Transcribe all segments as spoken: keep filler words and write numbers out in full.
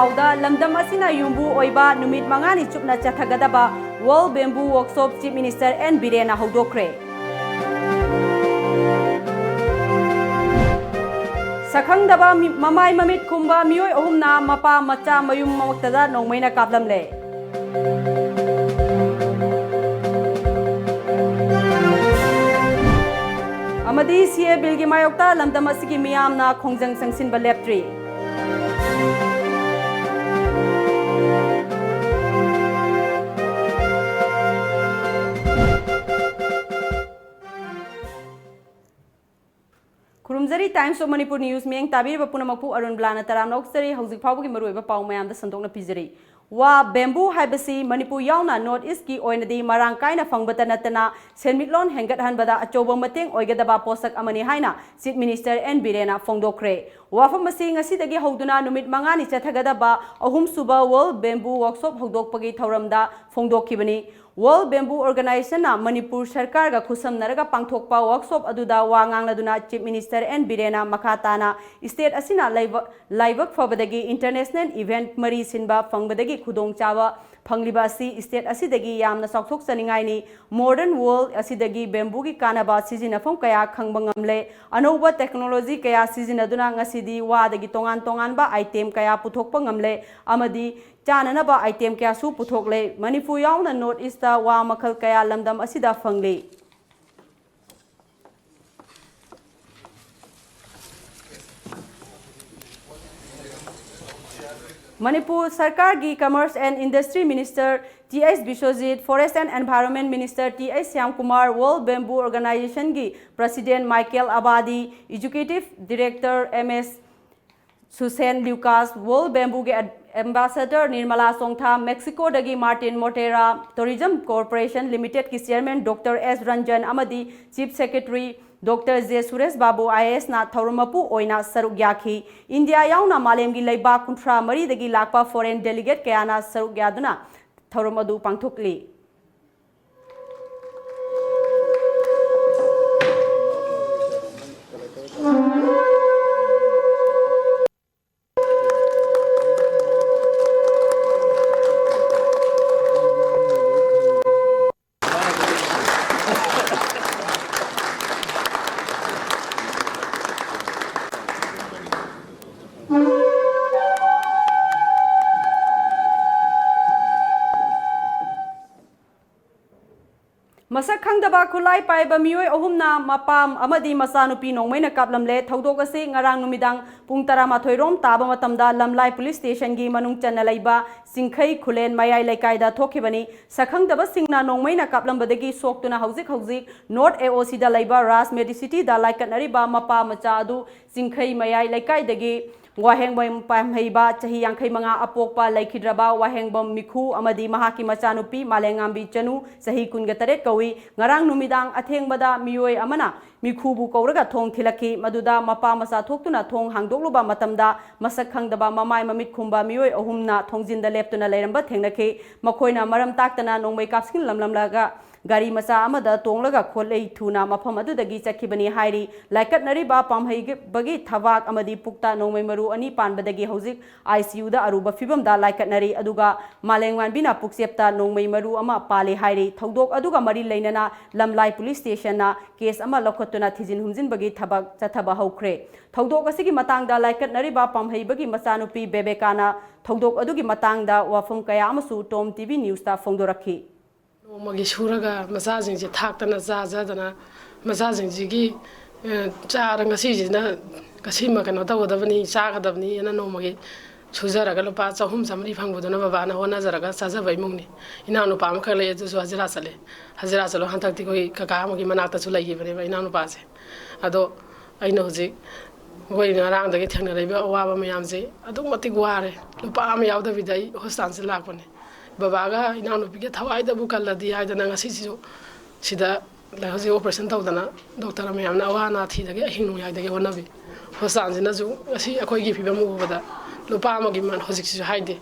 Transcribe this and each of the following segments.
ꯐꯥꯎꯗ ꯂꯝꯗꯝ ꯑꯁꯤꯅ ꯌꯨꯝꯕꯨ ꯑꯣꯏꯕ ꯅꯨꯃꯤꯠ ꯃꯉꯥꯅꯤ ꯆꯨꯞꯅ ꯆꯠꯊꯒꯗꯕ World Bamboo Workshop Chief Minister N ꯕꯤꯔꯦꯟꯅ ꯍꯧꯗꯣꯛꯈ꯭ꯔꯦ꯫ ꯁꯛꯈꯪꯗꯕ ꯃꯤ-, ꯃꯃꯥꯏ ꯃꯃꯤꯠ ꯈꯨꯝꯕ ꯃꯤꯑꯣꯏ ꯑꯍꯨꯝꯅ ꯃꯄꯥ ꯃꯆꯥ ꯃꯌꯨꯝ ꯃꯛꯇꯗ ꯅꯣꯡꯃꯩꯅ ꯀꯥꯞꯂꯝꯂꯦ꯫ ꯑꯃꯗꯤ ꯁꯤ ꯑꯦ ꯕꯤꯜꯒꯤ ꯃꯥꯌꯣꯛꯇ ꯂꯝꯗꯝ ꯑꯁꯤꯒꯤ ꯃꯤꯌꯥꯝꯅ ꯈꯣꯡꯖꯪ ꯆꯪꯁꯤꯟꯕ ꯂꯦꯞꯇ꯭ꯔꯤ꯫ ꯈꯨꯔꯨꯝꯖꯔꯤ, Times of Manipur News ꯃꯤꯠꯌꯦꯡ ꯇꯥꯕꯤꯔꯤꯕ ꯄꯨꯝꯅꯃꯛꯄꯨ ꯑꯔꯨꯟ ꯕ꯭ꯂꯥꯅ ꯇꯔꯥꯝꯅ ꯑꯣꯛꯆꯔꯤ꯫ ꯍꯧꯖꯤꯛ ꯐꯥꯎꯕꯒꯤ ꯃꯔꯨꯑꯣꯏꯕ ꯄꯥꯎ ꯃꯌꯥꯝꯗ ꯁꯟꯗꯣꯛꯅ ꯄꯤꯖꯔꯤ꯫ ꯋꯥ, bamboo ꯍꯥꯏꯕꯁꯤ ꯃꯅꯤꯄꯨꯔ ꯌꯥꯎꯅ North East ꯀꯤ ꯑꯣꯏꯅꯗꯤ ꯃꯔꯥꯡ ꯀꯥꯏꯅ ꯐꯪꯕꯇ ꯅꯠꯇꯅ ꯁꯦꯟꯃꯤꯠꯂꯣꯟ ꯍꯦꯟꯒꯠꯍꯟꯕꯗ ꯑꯆꯧꯕ ꯃꯇꯦꯡ ꯑꯣꯏꯒꯗꯕ ꯄꯣꯠꯁꯛ ꯑꯃꯅꯤ ꯍꯥꯏꯅ Chief Minister N ꯕꯤꯔꯦꯟꯅ ꯐꯣꯡꯗꯣꯛꯈ꯭ꯔꯦ꯫ ꯋꯥꯐꯝ ꯑꯁꯤ ꯉꯁꯤꯗꯒꯤ ꯍꯧꯗꯨꯅ ꯅꯨꯃꯤꯠ ꯃꯉꯥꯅꯤ ꯆꯠꯊꯒꯗꯕ ꯑꯍꯨꯝꯁꯨꯕ World Bamboo Workshop ꯍꯧꯗꯣꯛꯄꯒꯤ ꯊꯧꯔꯝꯗ ꯐꯣꯡꯗꯣꯛꯈꯤꯕꯅꯤ꯫ World Bamboo Organization ꯅ ꯃꯅꯤꯄꯨꯔ ꯁꯔꯀꯥꯔꯒ ꯈꯨꯠꯁꯝꯅꯔꯒ ꯄꯥꯡꯊꯣꯛꯄ workshop ꯑꯗꯨꯗ ꯋꯥ ꯉꯥꯡꯂꯗꯨꯅ Chief Minister N ꯕꯤꯔꯦꯟꯅ ꯃꯈꯥ ꯇꯥꯅ state ꯑꯁꯤꯅ ꯂꯩꯕ-, ꯂꯥꯏꯕꯛ ꯐꯕꯗꯒꯤ international event ꯃꯔꯤ ꯁꯤꯟꯕ ꯐꯪꯕꯗꯒꯤ ꯈꯨꯗꯣꯡꯆꯥꯕ ꯐꯪꯂꯤꯕ ꯑꯁꯤ state ꯑꯁꯤꯗꯒꯤ ꯌꯥꯝꯅ ꯆꯥꯎꯊꯣꯛꯆꯅꯤꯡꯉꯥꯏꯅꯤ꯫ Modern world ꯑꯁꯤꯗꯒꯤ bamboo ꯒꯤ ꯀꯥꯟꯅꯕ ꯁꯤꯖꯤꯟꯅꯐꯝ ꯀꯌꯥ ꯈꯪꯕ ꯉꯝꯂꯦ꯫ ꯑꯅꯧꯕ technology ꯀꯌꯥ ꯁꯤꯖꯤꯟꯅꯗꯨꯅ ꯉꯁꯤꯗꯤ ꯋꯥꯗꯒꯤ ꯇꯣꯉꯥꯟ ꯇꯣꯉꯥꯟꯕ item ꯀꯌꯥ ꯄꯨꯊꯣꯛꯄ ꯉꯝꯂꯦ ꯑꯃꯗꯤ ꯆꯥꯅꯅꯕ item ꯀꯌꯥꯁꯨ ꯄꯨꯊꯣꯛꯂꯦ꯫ ꯃꯅꯤꯄꯨꯔ ꯌꯥꯎꯅ North East ꯇ ꯋꯥ ꯃꯈꯜ ꯀꯌꯥ ꯂꯝꯗꯝ ꯑꯁꯤꯗ ꯐꯪꯂꯤ꯫ ꯃꯅꯤꯄꯨꯔ ꯁꯔꯀꯥꯔꯒꯤ Commerce and Industry Minister T H Biswajit, Forest and Environment Minister T H Shyamkumar, World Bamboo Organization ꯒꯤ President Michael Abadie, Executive Director M S Susan Lucas, World Bamboo ꯒꯤ ꯑꯦꯝ-, Ambassador ꯅꯤꯔꯃꯂꯥ ꯆꯣꯡꯊꯥꯝ, ꯃꯦꯛꯁꯤꯀꯣꯗꯒꯤ Martin Motera, Tourism Corporation Limited ꯀꯤ Chairman Doctor S Ranjan ꯑꯃꯗꯤ Chief Secretary Doctor J Suresh Babu I A ꯑꯦꯁꯅ ꯊꯧꯔꯝ ꯃꯄꯨ ꯑꯣꯏꯅ ꯁꯔꯨꯛ ꯌꯥꯈꯤ꯫ ꯏꯟꯗꯤꯌꯥ ꯌꯥꯎꯅ ꯃꯥꯂꯦꯝꯒꯤ ꯂꯩꯕꯥꯛ ꯀꯨꯟꯊ꯭ꯔꯥ ꯃꯔꯤꯗꯒꯤ ꯂꯥꯛꯄ foreign delegate ꯀꯌꯥꯅ ꯁꯔꯨꯛ ꯌꯥꯗꯨꯅ ꯊꯧꯔꯝ ꯑꯗꯨ ꯄꯥꯡꯊꯣꯛꯂꯤ꯫ ꯃꯁꯛ ꯈꯪꯗꯕ ꯈꯨꯠꯂꯥꯏ ꯄꯥꯏꯕ ꯃꯤꯑꯣꯏ ꯑꯍꯨꯝꯅ ꯃꯄꯥ ꯑꯃꯗꯤ ꯃꯆꯥꯅꯨꯄꯤ ꯅꯣꯡꯃꯩꯅ ꯀꯥꯞꯂꯝꯂꯦ꯫ ꯊꯧꯗꯣꯛ ꯑꯁꯤ ꯉꯔꯥꯡ ꯅꯨꯃꯤꯗꯥꯡ ꯄꯨꯡ ꯇꯔꯥꯃꯥꯊꯣꯏ ꯔꯣꯝ ꯇꯥꯕ ꯃꯇꯝꯗ ꯂꯝꯂꯥꯏ ꯄꯨꯂꯤꯁ ꯁ꯭ꯇꯦꯁꯟꯒꯤ ꯃꯅꯨꯡ ꯆꯟꯅ ꯂꯩꯕ ꯆꯤꯡꯈꯩ ꯈꯨꯂꯦꯟ ꯃꯌꯥꯏ ꯂꯩꯀꯥꯏꯗ ꯊꯣꯛꯈꯤꯕꯅꯤ꯫ ꯁꯛꯈꯪꯗꯕꯁꯤꯡꯅ ꯅꯣꯡꯃꯩꯅ ꯀꯥꯞꯂꯝꯕꯗꯒꯤ ꯁꯣꯛꯇꯨꯅ ꯍꯧꯖꯤꯛ ꯍꯧꯖꯤꯛ ꯅꯣꯔꯠ ꯑꯦ ꯑꯣ ꯁꯤꯗ ꯂꯩꯕ ꯔꯥꯖ ꯃꯦꯗꯤꯁꯤꯇꯤꯗ ꯂꯥꯏꯀꯠꯅꯔꯤꯕ ꯃꯄꯥ ꯃꯆꯥ ꯑꯗꯨ ꯆꯤꯡꯈꯩ ꯃꯌꯥꯏ ꯂꯩꯀꯥꯏꯗꯒꯤ ꯋꯥꯍꯦꯡꯕꯝ ꯄꯥꯝꯍꯩꯕ ꯆꯍꯤ ꯌꯥꯡꯈꯩ ꯃꯉꯥ ꯑꯄꯣꯛꯄ ꯂꯩꯈꯤꯗ꯭ꯔꯕ ꯋꯥꯍꯦꯡꯕꯝ ꯃꯤꯈꯨ ꯑꯃꯗꯤ ꯃꯍꯥꯛꯀꯤ ꯃꯆꯥꯅꯨꯄꯤ ꯃꯥꯂꯦꯉꯥꯝꯕꯤ ꯆꯅꯨ ꯆꯍꯤ ꯀꯨꯟꯒ ꯇꯔꯦꯠ ꯀꯧꯏ꯫ ꯉꯔꯥꯡ ꯅꯨꯃꯤꯗꯥꯡ ꯑꯊꯦꯡꯕꯗ ꯃꯤꯑꯣꯏ ꯑꯃꯅ ꯃꯤꯈꯨꯕꯨ ꯀꯧꯔꯒ ꯊꯣꯡ ꯊꯤꯜꯂꯛꯈꯤ꯫ ꯃꯗꯨꯗ ꯃꯄꯥ ꯃꯆꯥ ꯊꯣꯛꯇꯨꯅ ꯊꯣꯡ ꯍꯥꯡꯗꯣꯛꯂꯨꯕ ꯃꯇꯝꯗ ꯃꯁꯛ ꯈꯪꯗꯕ ꯃꯃꯥꯏ ꯃꯃꯤꯠ ꯈꯨꯝꯕ ꯃꯤꯑꯣꯏ ꯑꯍꯨꯝꯅ ꯊꯣꯡꯖꯤꯟꯗ ꯂꯦꯞꯇꯨꯅ ꯂꯩꯔꯝꯕ ꯊꯦꯡꯅꯈꯤ꯫ ꯃꯈꯣꯏꯅ ꯃꯔꯝ ꯇꯥꯛꯇꯅ ꯅꯣꯡꯃꯩ ꯀꯥꯞꯁꯤꯜꯂꯝꯂꯝꯂꯒ ꯒꯥꯔꯤ ꯃꯆꯥ ꯑꯃꯗ ꯇꯣꯡꯂꯒ ꯈꯣꯠꯂꯩ ꯊꯨꯅ ꯃꯐꯝ ꯑꯗꯨꯗꯒꯤ ꯆꯠꯈꯤꯕꯅꯤ ꯍꯥꯏꯔꯤ꯫ ꯂꯥꯏꯀꯠꯅꯔꯤꯕ ꯄꯥꯝꯍꯩꯕꯒꯤ ꯊꯕꯥꯛ ꯑꯃꯗꯤ ꯄꯨꯛꯇ ꯅꯣꯡꯃꯩ ꯃꯔꯨ ꯑꯅꯤ ꯄꯥꯟꯕꯗꯒꯤ ꯍꯧꯖꯤꯛ ꯑꯥꯏ ꯁꯤ ꯌꯨꯗ ꯑꯔꯨꯕ ꯐꯤꯕꯝꯗ ꯂꯥꯏꯀꯠꯅꯔꯤ꯫ ꯑꯗꯨꯒ ꯃꯥꯂꯦꯝꯉꯥꯟꯕꯤꯅ ꯄꯨꯛꯆꯦꯞꯇ ꯅꯣꯡꯃꯩ ꯃꯔꯨ ꯑꯃ ꯄꯥꯜꯂꯤ ꯍꯥꯏꯔꯤ꯫ ꯊꯧꯗꯣꯛ ꯑꯗꯨꯒ ꯃꯔꯤ ꯂꯩꯅꯅ ꯂꯝꯂꯥꯏ ꯄꯨꯂꯤꯁ ꯁ꯭ꯇꯦꯁꯟꯅ ꯀꯦꯁ ꯑꯃ ꯂꯧꯈꯠꯇꯨꯅ ꯊꯤꯖꯤꯟ ꯍꯨꯝꯖꯤꯟꯕꯒꯤ ꯊꯕꯛ ꯆꯠꯊꯕ ꯍꯧꯈ꯭ꯔꯦ꯫ ꯊꯧꯗꯣꯛ ꯑꯁꯤꯒꯤ ꯃꯇꯥꯡꯗ ꯂꯥꯏꯀꯠꯅꯔꯤꯕ ꯄꯥꯝꯍꯩꯕꯒꯤ ꯃꯆꯥꯅꯨꯄꯤ ꯕꯦꯕꯦꯀꯥꯅ ꯊꯧꯗꯣꯛ ꯑꯗꯨꯒꯤ ꯃꯇꯥꯡꯗ ꯋꯥꯐꯝ ꯀꯌꯥ ꯑꯃꯁꯨ ꯇꯣꯝ ꯇꯤ ꯚꯤ ꯅ꯭ꯌꯨꯁꯇ ꯐꯣꯡꯗꯣꯔꯛꯈꯤ꯫ ꯅꯣꯡꯃꯒꯤ ꯁꯨꯔꯒ ꯃꯆꯥꯁꯤꯡꯁꯦ ꯊꯥꯛꯇꯅ ꯆꯥꯖꯗꯅ, ꯃꯆꯥꯁꯤꯡꯁꯤꯒꯤ, ꯑ, ꯆꯥꯔ ꯉꯁꯤꯁꯤꯅ, ꯉꯁꯤꯃ ꯀꯩꯅꯣ ꯇꯧꯒꯗꯕꯅꯤ, ꯆꯥꯒꯗꯕꯅꯤ ꯍꯥꯏꯅ ꯅꯣꯡꯃꯒꯤ ꯁꯨꯖꯔꯒ ꯂꯨꯄꯥ ꯆꯍꯨꯝ ꯆꯥꯃꯔꯤ ꯐꯪꯕꯗꯨꯅ ꯕꯕꯥꯅ ꯍꯣꯠꯅꯖꯔꯒ ꯆꯥꯖꯕ ꯏꯃꯨꯡꯅꯤ꯫ ꯏꯅꯥꯎꯅꯨꯄꯥ ꯑꯃꯈꯛ ꯂꯩ, ꯑꯗꯨꯁꯨ ꯍꯖꯤꯔꯥ ꯆꯠꯂꯦ꯫ ꯍꯖꯤꯔꯥ ꯆꯠꯂꯒ ꯍꯟꯗꯛꯇꯤ ꯑꯩꯈꯣꯏ ꯀꯀꯥ ꯑꯃꯒꯤ ꯃꯅꯥꯛꯇꯁꯨ ꯂꯩꯈꯤꯕꯅꯦꯕ ꯏꯅꯥꯎꯅꯨꯄꯥꯁꯦ꯫ ꯑꯗꯣ ꯑꯩꯅ ꯍꯧꯖꯤꯛ ꯑꯩꯈꯣꯏ ꯉꯔꯥꯡꯗꯒꯤ ꯊꯦꯡꯅꯔꯛꯏꯕ ꯑꯋꯥꯕ ꯃꯌꯥꯝꯁꯦ ꯑꯗꯨꯛ ꯃꯇꯤꯛ ꯋꯥꯔꯦ꯫ ꯂꯨꯄꯥ ꯑꯃ ꯌꯥꯎꯗꯕꯤꯗ ꯑꯩ ꯍꯣꯁꯄꯤꯇꯥꯜꯁꯦ ꯂꯥꯛꯄꯅꯦ꯫ ꯕꯕꯥꯒ ꯏꯅꯥꯎꯅꯨꯄꯤꯒ ꯊꯋꯥꯏꯗꯕꯨ ꯀꯜꯂꯗꯤ ꯍꯥꯏꯗꯅ ꯉꯁꯤꯁꯤꯁꯨ ꯁꯤꯗ ꯍꯧꯖꯤꯛ ꯑꯣꯄꯔꯦꯁꯟ ꯇꯧꯗꯅ ꯗꯣꯛꯇꯔ ꯃꯌꯥꯝꯅ ꯑꯋꯥ ꯑꯅꯥ ꯊꯤꯗꯒꯤ ꯑꯍꯤꯡ ꯅꯣꯡꯌꯥꯏꯗꯒꯤ ꯍꯣꯠꯅꯕꯤ꯫ ꯍꯣꯁꯄꯤꯇꯥꯜꯁꯤꯅꯁꯨ ꯉꯁꯤ ꯑꯩꯈꯣꯏꯒꯤ ꯐꯤꯕꯝ ꯎꯕꯗ ꯂꯨꯄꯥ ꯑꯃꯒꯤ ꯃꯃꯜ ꯍꯧꯖꯤꯛꯁꯤꯁꯨ ꯍꯥꯏꯗꯦ꯫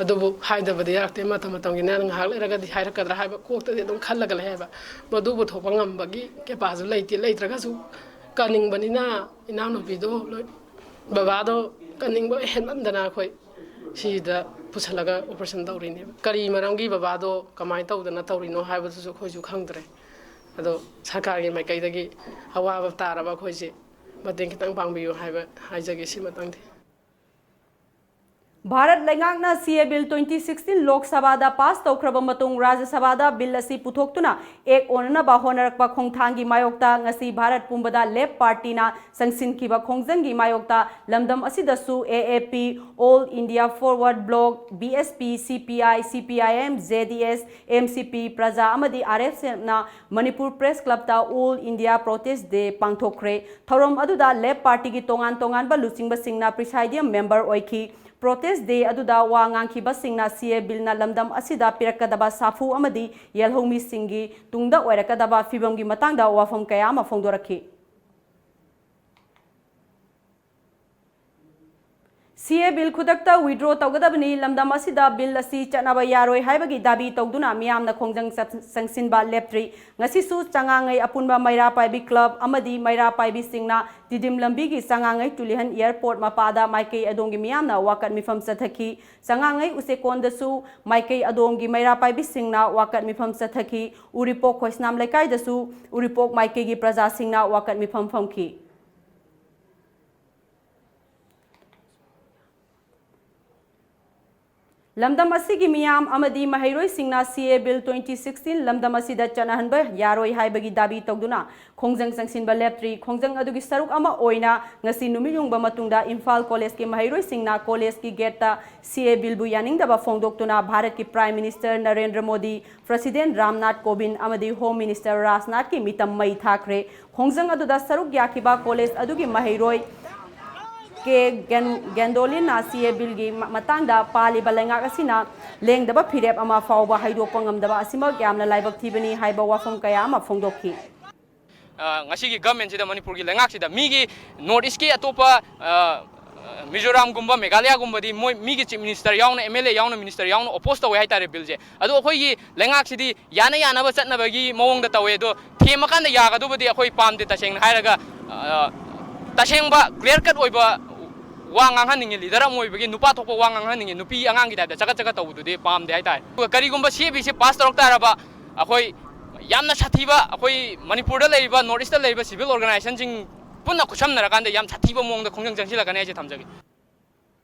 ꯑꯗꯨꯕꯨ ꯍꯥꯏꯗꯕꯗꯤ ꯌꯥꯔꯛꯇꯦ꯫ ꯃꯇꯝ ꯃꯇꯝꯒꯤꯅ ꯉꯥꯏꯍꯥꯛ ꯂꯩꯔꯒꯗꯤ ꯍꯥꯏꯔꯛꯀꯗ꯭ꯔꯥ ꯍꯥꯏꯕ ꯀꯣꯛꯇꯗꯤ ꯑꯗꯨꯝ ꯈꯜꯂꯒ ꯂꯩ ꯍꯥꯏꯕ꯫ ꯃꯗꯨ ꯄꯨꯊꯣꯛꯄ ꯉꯝꯕꯒꯤ ꯀꯦꯄꯥꯁꯤꯇꯤ ꯂꯩꯇꯦ꯫ ꯂꯩꯇ꯭ꯔꯒꯁꯨ ꯀꯟꯅꯤꯡꯕꯅꯤꯅ ꯏꯅꯥꯎꯅꯨꯄꯤꯗꯣ ꯂꯣꯏ, ꯕꯕꯥꯗꯣ ꯀꯟꯅꯤꯡꯕ ꯍꯦꯟꯃꯟꯗꯅ ꯑꯩꯈꯣꯏ ꯁꯤꯗ ꯄꯨꯁꯜꯂꯒ ꯑꯣꯄꯔꯦꯁꯟ ꯇꯧꯔꯤꯅꯦꯕ꯫ ꯀꯔꯤ ꯃꯔꯝꯒꯤ ꯕꯕꯥꯗꯣ ꯀꯃꯥꯏꯅ ꯇꯧꯗꯅ ꯇꯧꯔꯤꯅꯣ ꯍꯥꯏꯕꯗꯨꯁꯨ ꯑꯩꯈꯣꯏꯁꯨ ꯈꯪꯗ꯭ꯔꯦ꯫ ꯑꯗꯣ ꯁꯔꯀꯥꯔꯒꯤ ꯃꯥꯏꯀꯩꯗꯒꯤ ꯑꯋꯥꯕ ꯇꯥꯔꯕ ꯑꯩꯈꯣꯏꯁꯦ ꯃꯇꯦꯡ ꯈꯤꯇꯪ ꯄꯥꯡꯕꯤꯌꯨ ꯍꯥꯏꯕ ꯍꯥꯏꯖꯒꯦ ꯁꯤꯃꯇꯪꯗꯤ꯫ ꯚꯥꯔꯠ ꯂꯩꯉꯥꯛꯅ ꯁꯤ ꯑꯦ ꯕꯤꯜ ꯇ꯭ꯋꯦꯟꯇꯤ ꯁꯤꯛꯁꯇꯤꯟ ꯂꯣꯛ ꯁꯚꯥꯗ ꯄꯥꯁ ꯇꯧꯈ꯭ꯔꯕ ꯃꯇꯨꯡ, ꯔꯥꯖ꯭ꯌ ꯁꯚꯥꯗ ꯕꯤꯜ ꯑꯁꯤ ꯄꯨꯊꯣꯛꯇꯨꯅ ꯑꯦꯛ ꯑꯣꯟꯅꯅꯕ ꯍꯣꯠꯅꯔꯛꯄ ꯈꯣꯡꯊꯥꯡꯒꯤ ꯃꯥꯌꯣꯛꯇ ꯉꯁꯤ ꯚꯥꯔꯠ ꯄꯨꯝꯕꯗ ꯂꯦꯐ ꯄꯥꯔꯇꯤꯅ ꯆꯪꯁꯤꯟꯈꯤꯕ ꯈꯣꯡꯖꯪꯒꯤ ꯃꯥꯌꯣꯛꯇ ꯂꯝꯗꯝ ꯑꯁꯤꯗꯁꯨ A A P, All India Forward Bloc, B S P, C P I, C P I M, J D S, M C P, Praja ꯑꯃꯗꯤ ꯑꯥꯔ ꯑꯦꯐ ꯑꯦꯐꯅ ꯃꯅꯤꯄꯨꯔ ꯄ꯭ꯔꯦꯁ ꯀ꯭ꯂꯕꯇ All India Protest Day ꯄꯥꯡꯊꯣꯛꯈ꯭ꯔꯦ꯫ ꯊꯧꯔꯝ ꯑꯗꯨꯗ left ꯄꯥꯔꯇꯤꯒꯤ ꯇꯣꯉꯥꯟ ꯇꯣꯉꯥꯟꯕ ꯂꯨꯆꯤꯡꯕꯁꯤꯡꯅ ꯄ꯭ꯔꯤꯁꯥꯏꯗꯤꯌꯝ member ꯑꯣꯏꯈꯤ꯫ ꯄ꯭ꯔꯣꯇꯦꯁ ꯗꯦ ꯑꯗꯨꯗ ꯋꯥ ꯉꯥꯡꯈꯤꯕꯁꯤꯡꯅ ꯁꯤ ꯑꯦ ꯕꯤꯜꯅ ꯂꯝꯗꯝ ꯑꯁꯤꯗ ꯄꯤꯔꯛꯀꯗꯕ ꯁꯥꯐꯨ ꯑꯃꯗꯤ ꯌꯦꯜꯍꯧꯃꯤꯁꯤꯡꯒꯤ ꯇꯨꯡꯗ ꯑꯣꯏꯔꯛꯀꯗꯕ ꯐꯤꯕꯝꯒꯤ ꯃꯇꯥꯡꯗ ꯋꯥꯐꯝ ꯀꯌꯥ ꯑꯃ ꯐꯣꯡꯗꯣꯔꯛꯈꯤ꯫ ꯁꯤ ꯑꯦ ꯕꯤꯜ ꯈꯨꯗꯛꯇ ꯋꯤꯗ꯭ꯔꯣ ꯇꯧꯒꯗꯕꯅꯤ, ꯂꯝꯗꯝ ꯑꯁꯤꯗ ꯕꯤꯜ ꯑꯁꯤ ꯆꯠꯅꯕ ꯌꯥꯔꯣꯏ ꯍꯥꯏꯕꯒꯤ ꯗꯥꯕꯤ ꯇꯧꯗꯨꯅ ꯃꯤꯌꯥꯝꯅ ꯈꯣꯡꯖꯪ ꯆꯠ-, ꯆꯪꯁꯤꯟꯕ ꯂꯦꯞꯇ꯭ꯔꯤ꯫ ꯉꯁꯤꯁꯨ ꯆꯉꯥꯡꯉꯩ ꯑꯄꯨꯟꯕ ꯃꯩꯔꯥ ꯄꯥꯏꯕꯤ ꯀ꯭ꯂꯕ ꯑꯃꯗꯤ ꯃꯩꯔꯥ ꯄꯥꯏꯕꯤꯁꯤꯡꯅ ꯇꯤꯗꯤꯝ ꯂꯝꯕꯤꯒꯤ ꯆꯉꯥꯡꯉꯩ ꯇꯨꯂꯤꯍꯟ ꯑꯦꯌꯔꯄꯣꯔꯠ ꯃꯄꯥꯗ ꯃꯥꯏꯀꯩ ꯑꯗꯣꯝꯒꯤ ꯃꯤꯌꯥꯝꯅ ꯋꯥꯀꯠ ꯃꯤꯐꯝ ꯆꯠꯊꯈꯤ꯫ ꯆꯉꯥꯡꯉꯩ ꯎꯆꯦꯀꯣꯟꯗꯁꯨ ꯃꯥꯏꯀꯩ ꯑꯗꯣꯝꯒꯤ ꯃꯩꯔꯥ ꯄꯥꯏꯕꯤꯁꯤꯡꯅ ꯋꯥꯀꯠ ꯃꯤꯐꯝ ꯆꯠꯊꯈꯤ꯫ ꯎꯔꯤꯄꯣꯛ ꯈꯣꯏꯁꯅꯥꯝ ꯂꯩꯀꯥꯏꯗꯁꯨ ꯎꯔꯤꯄꯣꯛ ꯃꯥꯏꯀꯩꯒꯤ ꯄ꯭ꯔꯖꯥꯁꯤꯡꯅ ꯋꯥꯀꯠ ꯃꯤꯐꯝ ꯐꯝꯈꯤ꯫ ꯂꯝꯗꯝ ꯑꯁꯤꯒꯤ ꯃꯤꯌꯥꯝ ꯑꯃꯗꯤ ꯃꯍꯩꯔꯣꯏꯁꯤꯡꯅ ꯁꯤ ꯑꯦ ꯕꯤꯜ ꯇ꯭ꯋꯦꯟꯇꯤ ꯁꯤꯛꯁꯇꯤꯟ ꯂꯝꯗꯝ ꯑꯁꯤꯗ ꯆꯠꯅꯍꯟꯕ ꯌꯥꯔꯣꯏ ꯍꯥꯏꯕꯒꯤ ꯗꯥꯕꯤ ꯇꯧꯗꯨꯅ ꯈꯣꯡꯖꯪ ꯆꯪꯁꯤꯟꯕ ꯂꯦꯞꯇ꯭ꯔꯤ꯫ ꯈꯣꯡꯖꯪ ꯑꯗꯨꯒꯤ ꯁꯔꯨꯛ ꯑꯃ ꯑꯣꯏꯅ ꯉꯁꯤ ꯅꯨꯃꯤꯠ ꯌꯨꯡꯕ ꯃꯇꯨꯡꯗ ꯏꯝꯐꯥꯜ ꯀꯣꯂꯦꯖꯀꯤ ꯃꯍꯩꯔꯣꯏꯁꯤꯡꯅ ꯀꯣꯂꯦꯖꯀꯤ ꯒꯦꯠꯇ ꯁꯤ ꯑꯦ ꯕꯤꯜꯕꯨ ꯌꯥꯅꯤꯡꯗꯕ ꯐꯣꯡꯗꯣꯛꯇꯨꯅ ꯚꯥꯔꯠꯀꯤ prime minister Narendra Modi, president Ramnath Kovind ꯑꯃꯗꯤ ꯍꯣꯝ ꯃꯤꯅꯤꯁꯇꯔ ꯔꯥꯖꯅꯥꯊꯀꯤ ꯃꯤꯇꯝ ꯃꯩ ꯊꯥꯈ꯭ꯔꯦ꯫ ꯈꯣꯡꯖꯪ ꯑꯗꯨꯗ ꯁꯔꯨꯛ ꯌꯥꯈꯤꯕ ꯀꯣꯂꯦꯖ ꯑꯗꯨꯒꯤ ꯃꯍꯩꯔꯣꯏ ꯀꯦ ꯒꯦꯟ-, ꯒꯦꯟꯗꯣꯂꯤꯟꯅ ꯁꯤ ꯑꯦ ꯕꯤꯜꯒꯤ ꯃ-, ꯃꯇꯥꯡꯗ ꯄꯥꯜꯂꯤꯕ ꯂꯩꯉꯥꯛ ꯑꯁꯤꯅ ꯂꯦꯡꯗꯕ ꯐꯤꯔꯦꯞ ꯑꯃ ꯐꯥꯎꯕ ꯍꯩꯗꯣꯛꯄ ꯉꯝꯗꯕ ꯑꯁꯤꯃꯛ ꯌꯥꯝꯅ ꯂꯥꯏꯕꯛ ꯊꯤꯕꯅꯤ ꯍꯥꯏꯕ ꯋꯥꯐꯝ ꯀꯌꯥ ꯑꯃ ꯐꯣꯡꯗꯣꯛꯈꯤ꯫ ꯑ, ꯉꯁꯤꯒꯤ ꯒꯚꯔꯟꯃꯦꯟꯁꯤꯗ, ꯃꯅꯤꯄꯨꯔꯒꯤ ꯂꯩꯉꯥꯛꯁꯤꯗ, ꯃꯤꯒꯤ ꯅꯣꯔꯠ ꯏꯁꯀꯤ ꯑꯇꯣꯞꯄ, ꯑ, ꯃꯤꯖꯣꯔꯥꯝꯒꯨꯝꯕ, ꯃꯦꯘꯥꯂꯌꯥꯒꯨꯝꯕꯗꯤ ꯃꯣꯏ ꯃꯤꯒꯤ ꯆꯤꯐ ꯃꯤꯅꯤꯁꯇꯔ ꯌꯥꯎꯅ, ꯑꯦꯝ ꯑꯦꯜ ꯑꯦ ꯌꯥꯎꯅ, ꯃꯤꯅꯤꯁꯇꯔ ꯌꯥꯎꯅ ꯑꯣꯄꯣꯖ ꯇꯧꯋꯦ ꯍꯥꯏꯇꯥꯔꯦ ꯕꯤꯜꯁꯦ꯫ ꯑꯗꯣ ꯑꯩꯈꯣꯏꯒꯤ ꯂꯩꯉꯥꯛꯁꯤꯗꯤ ꯌꯥꯅ ꯌꯥꯅꯕ ꯆꯠꯅꯕꯒꯤ ꯃꯑꯣꯡꯗ ꯇꯧꯋꯦ꯫ ꯑꯗꯣ ꯊꯦꯝꯃꯀꯥꯟꯗ ꯌꯥꯒꯗꯧꯕꯗꯤ ꯑꯩꯈꯣꯏ ꯄꯥꯝꯗꯦ, ꯇꯁꯦꯡꯅ ꯍꯥꯏꯔꯒ꯫ ꯑ, ꯇꯁꯦꯡꯕ ꯀ꯭ꯂꯤꯌꯥꯔ ꯀꯠ ꯑꯣꯏꯕ ꯋꯥ ꯉꯥꯡꯍꯟꯅꯤꯡꯉꯤ, ꯂꯤꯗꯔ ꯑꯃ ꯑꯣꯏꯕꯒꯤ ꯅꯨꯄꯥ ꯊꯣꯛꯄ ꯋꯥ ꯉꯥꯡꯍꯟꯅꯤꯡꯉꯤ, ꯅꯨꯄꯤ ꯑꯉꯥꯡꯒꯤ ꯇꯥꯏꯞꯇ ꯆꯒꯠ ꯆꯒꯠ ꯇꯧꯕꯗꯨꯗꯤ ꯄꯥꯝꯗꯦ ꯍꯥꯏꯇꯥꯔꯦ꯫ ꯑꯗꯨꯒ ꯀꯔꯤꯒꯨꯝꯕ ꯁꯤ ꯑꯦ ꯕꯤꯁꯦ ꯄꯥꯁ ꯇꯧꯔꯛ ꯇꯥꯔꯕ, ꯑꯩꯈꯣꯏ ꯌꯥꯝꯅ ꯁꯥꯊꯤꯕ, ꯑꯩꯈꯣꯏ ꯃꯅꯤꯄꯨꯔꯗ ꯂꯩꯔꯤꯕ, ꯅꯣꯔꯠ ꯏꯁꯇ ꯂꯩꯔꯤꯕ ꯁꯤꯚꯤꯜ ꯑꯣꯔꯒꯅꯥꯏꯖꯦꯁꯟꯁꯤꯡ ꯄꯨꯟꯅ ꯈꯨꯠꯁꯝꯅꯔꯀꯥꯟꯗ ꯌꯥꯝ ꯁꯥꯊꯤꯕ ꯃꯑꯣꯡꯗ ꯈꯣꯡꯖꯪ ꯆꯪꯁꯤꯜꯂꯛꯀꯅꯤ ꯍꯥꯏꯁꯦ ꯊꯝꯖꯒꯦ꯫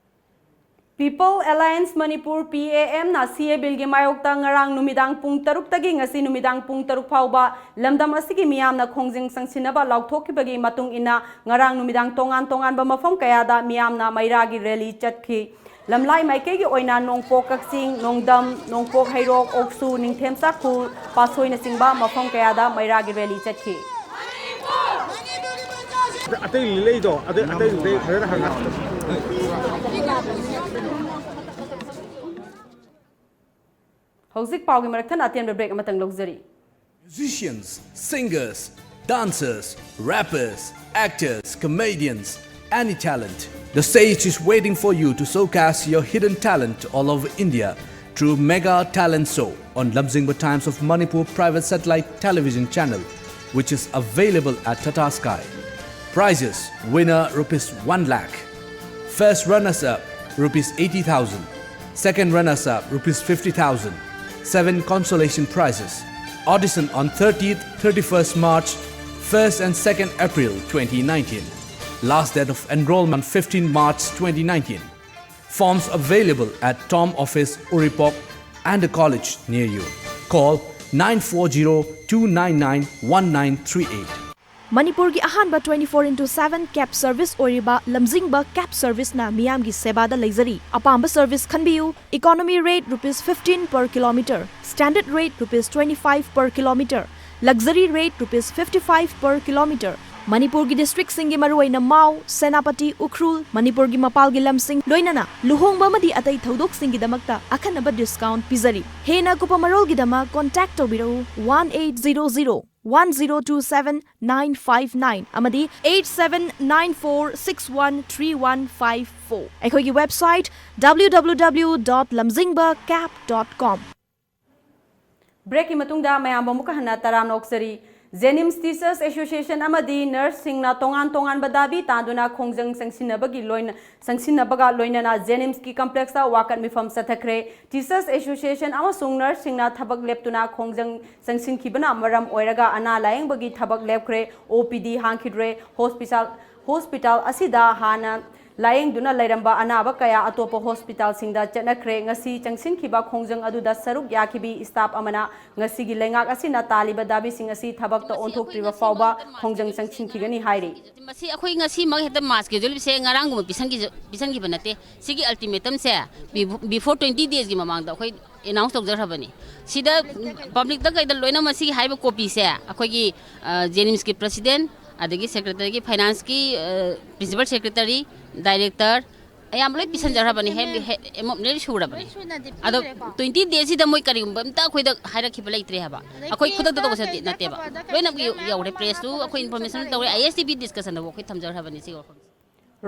People Alliance Manipur, P A M ꯅ C A Bill ꯒꯤ ꯃꯥꯌꯣꯛꯇ ꯉꯔꯥꯡ ꯅꯨꯃꯤꯗꯥꯡ ꯄꯨꯡ ꯇꯔꯨꯛꯇꯒꯤ ꯉꯁꯤ ꯅꯨꯃꯤꯗꯥꯡ ꯄꯨꯡ ꯇꯔꯨꯛ ꯐꯥꯎꯕ ꯂꯝꯗꯝ ꯑꯁꯤꯒꯤ ꯃꯤꯌꯥꯝꯅ ꯈꯣꯡꯖꯪ ꯆꯪꯁꯤꯟꯅꯕ ꯂꯥꯎꯊꯣꯛꯈꯤꯕꯒꯤ ꯃꯇꯨꯡ ꯏꯟꯅ ꯉꯔꯥꯡ ꯅꯨꯃꯤꯗꯥꯡ ꯇꯣꯉꯥꯟ ꯇꯣꯉꯥꯟꯕ ꯃꯐꯝ ꯀꯌꯥꯗ ꯃꯤꯌꯥꯝꯅ ꯃꯩꯔꯥꯒꯤ rally ꯆꯠꯈꯤ꯫ ꯂꯝꯂꯥꯏ ꯃꯥꯏꯀꯩꯒꯤ ꯑꯣꯏꯅ ꯅꯣꯡꯄꯣꯛ ꯀꯛꯆꯤꯡ, ꯅꯣꯡꯗꯝ, ꯅꯣꯡꯄꯣꯛ ꯍꯩꯔꯣꯛ, ꯑꯣꯛꯁꯨ, ꯅꯤꯡꯊꯦꯝꯆꯥ ꯈꯨꯜ, ꯄꯥꯠꯁꯣꯏꯅꯆꯤꯡꯕ ꯃꯐꯝ ꯀꯌꯥꯗ ꯃꯩꯔꯥꯒꯤ rally ꯆꯠꯈꯤ꯫ ꯑꯇꯩ ꯂꯩꯗꯣ ꯑꯇꯩ ꯑꯇꯩ ꯂꯩ ꯐꯖꯅ ꯍꯪꯉ꯫ ꯍꯧꯖꯤꯛ ꯄꯥꯎꯒꯤ ꯃꯔꯛ ꯊꯠꯅ ꯑꯇꯦꯟꯕ break ꯑꯃꯇꯪ ꯂꯧꯖꯔꯤ꯫ Musicians, singers, dancers, rappers, actors, comedians, any talent. The stage is waiting for you to showcase your hidden talent all over India through Mega Talent Show on Lamjingba Times of Manipur private satellite television channel, which is available at Tata Sky. Prizes: winner rupees one lakh, first runners up rupees eighty thousand, second runners up rupees fifty thousand, seven consolation prizes. Audition on thirtieth, thirty-first March, first and second April twenty nineteen. Last date of enrollment fifteen March twenty nineteen. Forms available at Tom Office, Uripok, and a college near you. Call nine four zero two nine nine one nine three eight. ꯃꯅꯤꯄꯨꯔꯒꯤ ꯑꯍꯥꯟꯕ twenty four into seven cab service ꯑꯣꯏꯔꯤꯕ ꯂꯝꯖꯤꯡꯕ cab serviceꯅ ꯃꯤꯌꯥꯝꯒꯤ ꯁꯦꯕꯥꯗ ꯂꯩꯖꯔꯤ꯫ ꯑꯄꯥꯝꯕ service ꯈꯟꯕꯤꯌꯨ꯫ Economy rate rupees fifteen per kilometer, standard rate rupees twenty five per kilometer, luxury rate rupees fifty five per kilometer꯫ ꯃꯅꯤꯄꯨꯔꯒꯤ districtꯁꯤꯡꯒꯤ ꯃꯔꯨꯑꯣꯏꯅ ꯃꯥꯎ, ꯁꯦꯅꯥꯄꯇꯤ, ꯎꯈ꯭ꯔꯨꯜ, ꯃꯅꯤꯄꯨꯔꯒꯤ ꯃꯄꯥꯜꯒꯤ ꯂꯝꯁꯤꯡ, ꯂꯣꯏꯅꯅ ꯂꯨꯍꯣꯡꯕ ꯑꯃꯗꯤ ꯑꯇꯩ ꯊꯧꯗꯣꯛꯁꯤꯡꯒꯤꯗꯃꯛꯇ ꯑꯈꯟꯅꯕ discount ꯄꯤꯖꯔꯤ꯫ ꯍꯦꯟꯅ ꯑꯀꯨꯞꯄ ꯃꯔꯣꯜꯒꯤꯗꯃꯛ contact ꯇꯧꯕꯤꯔꯛꯎ one eight zero zero one zero two seven nine five nine ꯑꯃꯗꯤ eight seven nine four six one three one five four꯫ ꯑꯩꯈꯣꯏꯒꯤ website W W W dot lamjingba cab dot com꯫ Breakꯀꯤ ꯃꯇꯨꯡꯗ ꯃꯌꯥꯝꯕꯨ ꯑꯃꯨꯛꯀ ꯍꯟꯅ ꯇꯔꯥꯝꯅ ꯑꯣꯛꯆꯔꯤ꯫ JNIMS Teachers Association ꯑꯃꯗꯤ nurseꯁꯤꯡꯅ ꯇꯣꯉꯥꯟ ꯇꯣꯉꯥꯟꯕ ꯗꯥꯕꯤ ꯇꯥꯗꯨꯅ ꯈꯣꯡꯖꯪ ꯆꯪꯁꯤꯟꯅꯕꯒꯤ ꯂꯣꯏꯅ ꯆꯪꯁꯤꯟꯅꯕꯒ ꯂꯣꯏꯅꯅ JNIMSꯀꯤ complexꯇ ꯋꯥꯀꯠ ꯃꯤꯐꯝ ꯆꯠꯊꯈ꯭ꯔꯦ꯫ Teachers Association ꯑꯃꯁꯨꯡ nurseꯁꯤꯡꯅ ꯊꯕꯛ ꯂꯦꯞꯇꯨꯅ ꯈꯣꯡꯖꯪ ꯆꯪꯁꯤꯟꯈꯤꯕꯅ ꯃꯔꯝ ꯑꯣꯏꯔꯒ ꯑꯅꯥ ꯂꯥꯌꯦꯡꯕꯒꯤ ꯊꯕꯛ ꯂꯦꯞꯈ꯭ꯔꯦ꯫ OPD ꯍꯥꯡꯈꯤꯗ꯭ꯔꯦ꯫ Hospital hospital ꯑꯁꯤꯗ ꯍꯥꯟꯅ ꯂꯥꯌꯦꯡꯗꯨꯅ ꯂꯩꯔꯝꯕ ꯑꯅꯥꯕ ꯀꯌꯥ ꯑꯇꯣꯞꯄ ꯍꯣꯁꯄꯤꯇꯥꯜꯁꯤꯡꯗ ꯆꯠꯅꯈ꯭ꯔꯦ꯫ ꯉꯁꯤ ꯆꯪꯁꯤꯟꯈꯤꯕ ꯈꯣꯡꯖꯪ ꯑꯗꯨꯗ ꯁꯔꯨꯛ ꯌꯥꯈꯤꯕꯤ ꯁ꯭ꯇꯥꯐ ꯑꯃꯅ ꯉꯁꯤꯒꯤ ꯂꯩꯉꯥꯛ ꯑꯁꯤꯅ ꯇꯥꯜꯂꯤꯕ ꯗꯥꯕꯤꯁꯤꯡ ꯑꯁꯤ ꯊꯕꯛꯇ ꯑꯣꯟꯊꯣꯛꯇ꯭ꯔꯤꯕ ꯐꯥꯎꯕ ꯈꯣꯡꯖꯪ ꯆꯪꯁꯤꯟꯈꯤꯒꯅꯤ ꯍꯥꯏꯔꯤ꯫ ꯃꯁꯤ ꯑꯩꯈꯣꯏ ꯉꯁꯤꯃꯛ ꯍꯦꯛꯇ ꯃꯥꯁ ꯀꯦꯖꯨꯋꯦꯜꯁꯦ ꯉꯔꯥꯡꯒꯨꯝꯕ ꯄꯤꯁꯟꯈꯤꯕ ꯅꯠꯇꯦ꯫ ꯁꯤꯒꯤ ꯑꯜꯇꯤꯃꯦꯇꯝꯁꯦ before twenty daysꯀꯤ ꯃꯃꯥꯡꯗ ꯑꯩꯈꯣꯏ ꯑꯦꯅꯥꯎꯟꯁ ꯇꯧꯖꯈ꯭ꯔꯕꯅꯤ꯫ ꯁꯤꯗ ꯄꯕ꯭ꯂꯤꯛꯇ ꯀꯩꯗ ꯂꯣꯏꯅꯃꯛ ꯁꯤꯒꯤ ꯍꯥꯏꯔꯤꯕ ꯀꯣꯄꯤꯁꯦ ꯑꯩꯈꯣꯏꯒꯤ ꯖꯦꯅꯤꯝꯁꯀꯤ ꯄ꯭ꯔꯁꯤꯗꯦꯟ, ꯑꯗꯒꯤ ꯁꯦꯀ꯭ꯔꯦꯇꯔꯤꯒꯤ, ꯐꯥꯏꯅꯥꯟꯁꯀꯤ ꯄ꯭ꯔꯤꯟꯁꯤꯄꯜ ꯁꯦꯀ꯭ꯔꯦꯇꯔꯤ, ꯗꯥꯏꯔꯦꯛꯇꯔ, ꯑꯌꯥꯝꯕ ꯂꯣꯏ ꯄꯤꯁꯟꯖꯈ꯭ꯔꯕꯅꯤ꯫ ꯍꯦ- ꯍꯦ- ꯑꯦꯃꯣ- ꯂꯣꯏ ꯁꯨꯔꯕꯅꯤ꯫ ꯑꯗꯣ twenty daysꯁꯤꯗ ꯃꯣꯏ ꯀꯔꯤꯒꯨꯝꯕ ꯑꯝꯇ ꯑꯩꯈꯣꯏꯗ ꯍꯥꯏꯔꯛꯈꯤꯕ ꯂꯩꯇ꯭ꯔꯦ ꯍꯥꯏꯕ꯫ ꯑꯩꯈꯣꯏ ꯈꯨꯗꯛꯇ ꯇꯧꯕꯁꯦ ꯅꯠꯇꯦꯕ꯫ ꯂꯣꯏꯅ ꯌꯧꯔꯦ, ꯄ꯭ꯔꯦꯁꯇꯨ ꯑꯩꯈꯣꯏ ꯏꯟꯐꯣꯔꯃꯦꯁꯟ ꯇꯧꯔꯦ, ꯑꯥꯏ ꯑꯦꯁ ꯇꯤ ꯚꯤ ꯗꯤꯁꯀꯁꯟꯗꯕꯨ ꯑꯩꯈꯣꯏ ꯊꯝꯖꯈ꯭ꯔꯕꯅꯤ ꯁꯤꯒꯤ ꯋꯥꯐꯝꯁꯦ꯫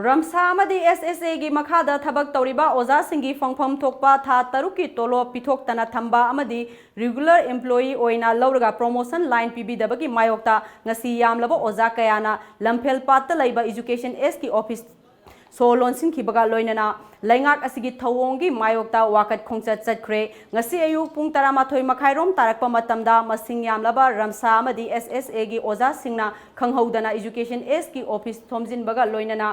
ꯔꯝꯁꯥ ꯑꯃꯗꯤ ꯑꯦꯁ ꯑꯦꯁ ꯑꯦꯒꯤ ꯃꯈꯥꯗ ꯊꯕꯛ ꯇꯧꯔꯤꯕ ꯑꯣꯖꯥꯁꯤꯡꯒꯤ ꯐꯪꯐꯝ ꯊꯣꯛꯄ ꯊꯥ ꯇꯔꯨꯛꯀꯤ ꯇꯣꯂꯣꯞ ꯄꯤꯊꯣꯛꯇꯅ ꯊꯝꯕ ꯑꯃꯗꯤ ꯔꯤꯒꯨꯂꯔ ꯏꯝꯄ꯭ꯂꯣꯌꯤ ꯑꯣꯏꯅ ꯂꯧꯔꯒ ꯄ꯭ꯔꯣꯃꯣꯁꯟ ꯂꯥꯏꯟ ꯄꯤꯕꯤꯗꯕꯒꯤ ꯃꯥꯌꯣꯛꯇ ꯉꯁꯤ ꯌꯥꯝꯂꯕ ꯑꯣꯖꯥ ꯀꯌꯥꯅ ꯂꯝꯐꯦꯜ ꯄꯥꯠꯇ ꯂꯩꯕ ꯏꯖꯨꯀꯦꯁꯟ ꯑꯦꯁꯀꯤ ꯑꯣꯐꯤꯁ ꯁꯣ ꯂꯣꯟꯁꯤꯟꯈꯤꯕꯒ ꯂꯣꯏꯅꯅ ꯂꯩꯉꯥꯛ ꯑꯁꯤꯒꯤ ꯊꯧꯑꯣꯡꯒꯤ ꯃꯥꯌꯣꯛꯇ ꯋꯥꯀꯠ ꯈꯣꯡꯆꯠ ꯆꯠꯈ꯭ꯔꯦ꯫ ꯉꯁꯤ ꯑꯌꯨꯛ ꯄꯨꯡ ꯇꯔꯥꯃꯥꯊꯣꯏ ꯃꯈꯥꯏꯔꯣꯝ ꯇꯥꯔꯛꯄ ꯃꯇꯝꯗ ꯃꯁꯤꯡ ꯌꯥꯝꯂꯕ ꯔꯝꯁꯥ ꯑꯃꯗꯤ ꯑꯦꯁ ꯑꯦꯁ ꯑꯦꯒꯤ ꯑꯣꯖꯥꯁꯤꯡꯅ ꯈꯪꯍꯧꯗꯅ ꯏꯖꯨꯀꯦꯁꯟ ꯑꯦꯁꯀꯤ ꯑꯣꯐꯤꯁ ꯊꯣꯝꯖꯤꯟꯕꯒ ꯂꯣꯏꯅꯅ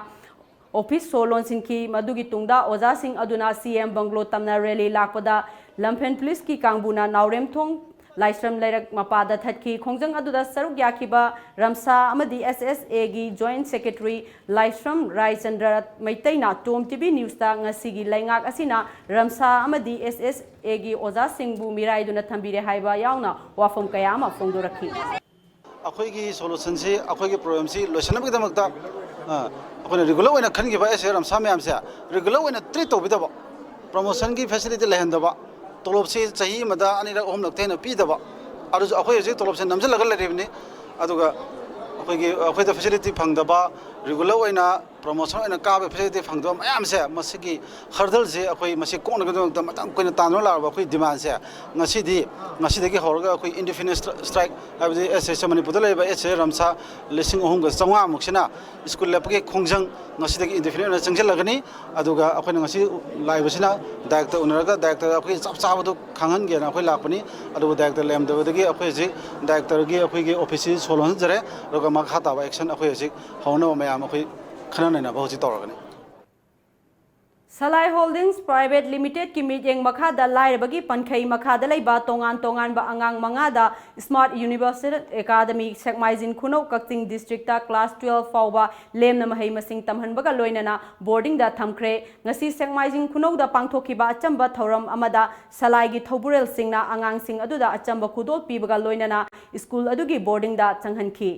ꯑꯣꯐꯤꯁ ꯁꯣ ꯂꯣꯟꯁꯤꯟꯈꯤ꯫ ꯃꯗꯨꯒꯤ ꯇꯨꯡꯗ ꯑꯣꯖꯥꯁꯤꯡ ꯑꯗꯨꯅ ꯁꯤ ꯑꯦꯝ ꯕꯪꯒ꯭ꯂꯣ ꯇꯝꯅ ꯔꯦꯂꯤ ꯂꯥꯛꯄꯗ ꯂꯝꯐꯦꯜ ꯄꯨꯂꯤꯁꯀꯤ ꯀꯥꯡꯕꯨꯅ ꯅꯥꯎꯔꯦꯝꯊꯣꯡ ꯂꯥꯏꯁ꯭ꯔꯝ ꯂꯩꯔꯛ ꯃꯄꯥꯗ ꯊꯠꯈꯤ꯫ ꯈꯣꯡꯖꯪ ꯑꯗꯨꯗ ꯁꯔꯨꯛ ꯌꯥꯈꯤꯕ ꯔꯝꯁꯥ ꯑꯃꯗꯤ ꯑꯦꯁ ꯑꯦꯁ ꯑꯦꯒꯤ ꯖꯣꯏꯟꯠ ꯁꯦꯀ꯭ꯔꯦꯇꯔꯤ ꯂꯥꯏꯁ꯭ꯔꯝ ꯔꯥꯏꯆꯟꯗ꯭ꯔ ꯃꯩꯇꯩꯅ ꯇꯣꯝ ꯇꯤ ꯚꯤ ꯅ꯭ꯌꯨꯁꯇ ꯉꯁꯤꯒꯤ ꯂꯩꯉꯥꯛ ꯑꯁꯤꯅ ꯔꯝꯁꯥ ꯑꯃꯗꯤ ꯑꯦꯁ ꯑꯦꯁ ꯑꯦꯒꯤ ꯑꯣꯖꯥꯁꯤꯡꯕꯨ ꯃꯤꯔꯥꯏꯗꯨꯅ ꯊꯝꯕꯤꯔꯦ ꯍꯥꯏꯕ ꯌꯥꯎꯅ ꯋꯥꯐꯝ ꯀꯌꯥ ꯑꯃ ꯐꯣꯡꯗꯣꯔꯛꯈꯤ꯫ ꯑꯩꯈꯣꯏꯒꯤ ꯁꯣ ꯂꯣꯟꯁꯤꯟꯁꯤ, ꯑꯩꯈꯣꯏꯒꯤ ꯄ꯭ꯔꯣꯕ꯭ꯂꯦꯝꯁꯤ ꯂꯣꯏꯁꯤꯟꯅꯕꯒꯤꯗꯃꯛꯇ ꯑꯩꯈꯣꯏꯅ ꯔꯤꯒꯨꯂꯔ ꯑꯣꯏꯅ ꯈꯟꯈꯤꯕ ꯑꯦꯁ ꯑꯦ ꯔꯝꯁꯥ ꯃꯌꯥꯝꯁꯦ ꯔꯤꯒꯨꯂꯔ ꯑꯣꯏꯅ ꯇ꯭ꯔꯤꯠ ꯇꯧꯕꯤꯗꯕ, ꯄ꯭ꯔꯣꯃꯣꯁꯟꯒꯤ ꯐꯦꯁꯤꯂꯤꯇꯤ ꯂꯩꯍꯟꯗꯕ, ꯇꯣꯂꯣꯞꯁꯤ ꯆꯍꯤ ꯑꯃꯗ ꯑꯅꯤꯔꯛ ꯑꯍꯨꯝꯂꯛꯇꯩ ꯍꯦꯟꯅ ꯄꯤꯗꯕ, ꯑꯗꯨꯁꯨ ꯑꯩꯈꯣꯏ ꯍꯧꯖꯤꯛ ꯇꯣꯂꯣꯞꯁꯦ ꯅꯝꯁꯤꯜꯂꯒ ꯂꯩꯔꯤꯕꯅꯤ꯫ ꯑꯗꯨꯒ ꯑꯩꯈꯣꯏꯒꯤ ꯑꯩꯈꯣꯏꯗ ꯐꯦꯁꯤꯂꯤꯇꯤ ꯐꯪꯗꯕ, ꯔꯤꯒꯨꯂꯔ ꯑꯣꯏꯅ ꯄ꯭ꯔꯣꯃꯣꯁꯟ ꯑꯣꯏꯅ ꯀꯥꯕꯒꯤ ꯐꯦꯁꯤꯂꯤꯇꯤ ꯐꯪꯗꯕ ꯃꯌꯥꯝꯁꯦ, ꯃꯁꯤꯒꯤ ꯍꯔꯗꯜꯁꯦ ꯑꯩꯈꯣꯏ ꯃꯁꯤ ꯀꯣꯛꯅꯕꯒꯤꯗꯃꯛꯇ ꯃꯇꯝ ꯀꯨꯏꯅ ꯇꯥꯟꯗꯨꯅ ꯂꯥꯛꯂꯕ ꯑꯩꯈꯣꯏ ꯗꯤꯃꯥꯟꯁꯦ ꯉꯁꯤꯗꯤ, ꯉꯁꯤꯗꯒꯤ ꯍꯧꯔꯒ ꯑꯩꯈꯣꯏ ꯏꯟꯗꯤꯐꯤꯅꯤꯠ ꯁ꯭ꯇ꯭ꯔꯥꯏꯛ, ꯍꯥꯏꯕꯗꯤ ꯑꯦꯁ ꯑꯦꯁ ꯃꯅꯤꯄꯨꯔꯗ ꯂꯩꯔꯤꯕ ꯑꯦꯁ ꯑꯦ ꯔꯝꯁꯥ ꯂꯤꯁꯤꯡ ꯑꯍꯨꯝꯒ ꯆꯥꯝꯃꯉꯥꯃꯨꯛꯁꯤꯅ ꯁ꯭ꯀꯨꯜ ꯂꯦꯞꯄꯒꯤ ꯈꯣꯡꯖꯪ ꯉꯁꯤꯗꯒꯤ ꯏꯟꯗꯤꯐꯤꯅꯤꯠ ꯑꯣꯏꯅ ꯆꯪꯁꯤꯜꯂꯒꯅꯤ꯫ ꯑꯗꯨꯒ ꯑꯩꯈꯣꯏꯅ ꯉꯁꯤ ꯂꯥꯛꯏꯕꯁꯤꯅ ꯗꯥꯏꯔꯦꯛꯇꯔ ꯎꯅꯔꯒ ꯗꯥꯏꯔꯦꯛꯇꯔ ꯑꯩꯈꯣꯏꯒꯤ ꯆꯞ ꯆꯥꯕꯗꯨ ꯈꯪꯍꯟꯒꯦꯅ ꯑꯩꯈꯣꯏ ꯂꯥꯛꯄꯅꯤ꯫ ꯑꯗꯨꯕꯨ ꯗꯥꯏꯔꯦꯛꯇꯔ ꯂꯩꯔꯝꯗꯕꯗꯒꯤ ꯑꯩꯈꯣꯏ ꯍꯧꯖꯤꯛ ꯗꯥꯏꯔꯦꯛꯇꯔꯒꯤ ꯑꯩꯈꯣꯏꯒꯤ ꯑꯣꯐꯤꯁꯁꯤ ꯁꯣ ꯂꯣꯟꯁꯤꯟꯖꯔꯦ꯫ ꯑꯗꯨꯒ ꯃꯈꯥ ꯇꯥꯕ ꯑꯦꯛꯁꯟ ꯑꯩꯈꯣꯏ ꯍꯧꯖꯤꯛ ꯍꯧꯅꯕ ꯃꯌꯥꯝ ꯑꯩꯈꯣꯏ ꯈꯟꯅ ꯅꯩꯅꯕ ꯍꯧꯖꯤꯛ ꯇꯧꯔꯒꯅꯤ꯫ Salai Holdings Private Limitedꯀꯤ ꯃꯤꯠꯌꯦꯡ ꯃꯈꯥꯗ ꯂꯥꯏꯔꯕꯒꯤ ꯄꯟꯈꯩ ꯃꯈꯥꯗ ꯂꯩꯕ ꯇꯣꯉꯥꯟ ꯇꯣꯉꯥꯟꯕ ꯑꯉꯥꯡ ꯃꯉꯥꯗ Smart Universal Academy ꯁꯦꯛꯃꯥꯏꯖꯤꯡ ꯈꯨꯅꯧ ꯀꯛꯆꯤꯡ districtꯇ class twelve ꯐꯥꯎꯕ ꯂꯦꯝꯅ ꯃꯍꯩ ꯃꯁꯤꯡ ꯇꯝꯍꯟꯕꯒ ꯂꯣꯏꯅꯅ boardingꯗ ꯊꯝꯈ꯭ꯔꯦ꯫ ꯉꯁꯤ ꯁꯦꯛꯃꯥꯏꯖꯤꯡ ꯈꯨꯅꯧꯗ ꯄꯥꯡꯊꯣꯛꯈꯤꯕ ꯑꯆꯝꯕ ꯊꯧꯔꯝ ꯑꯃꯗ ꯁꯂꯥꯏꯒꯤ ꯊꯧꯕꯨꯔꯦꯜꯁꯤꯡꯅ ꯑꯉꯥꯡꯁꯤꯡ ꯑꯗꯨꯗ ꯑꯆꯝꯕ ꯈꯨꯗꯣꯜ ꯄꯤꯕꯒ ꯂꯣꯏꯅꯅ school ꯑꯗꯨꯒꯤ boardingꯗ ꯆꯪꯍꯟꯈꯤ꯫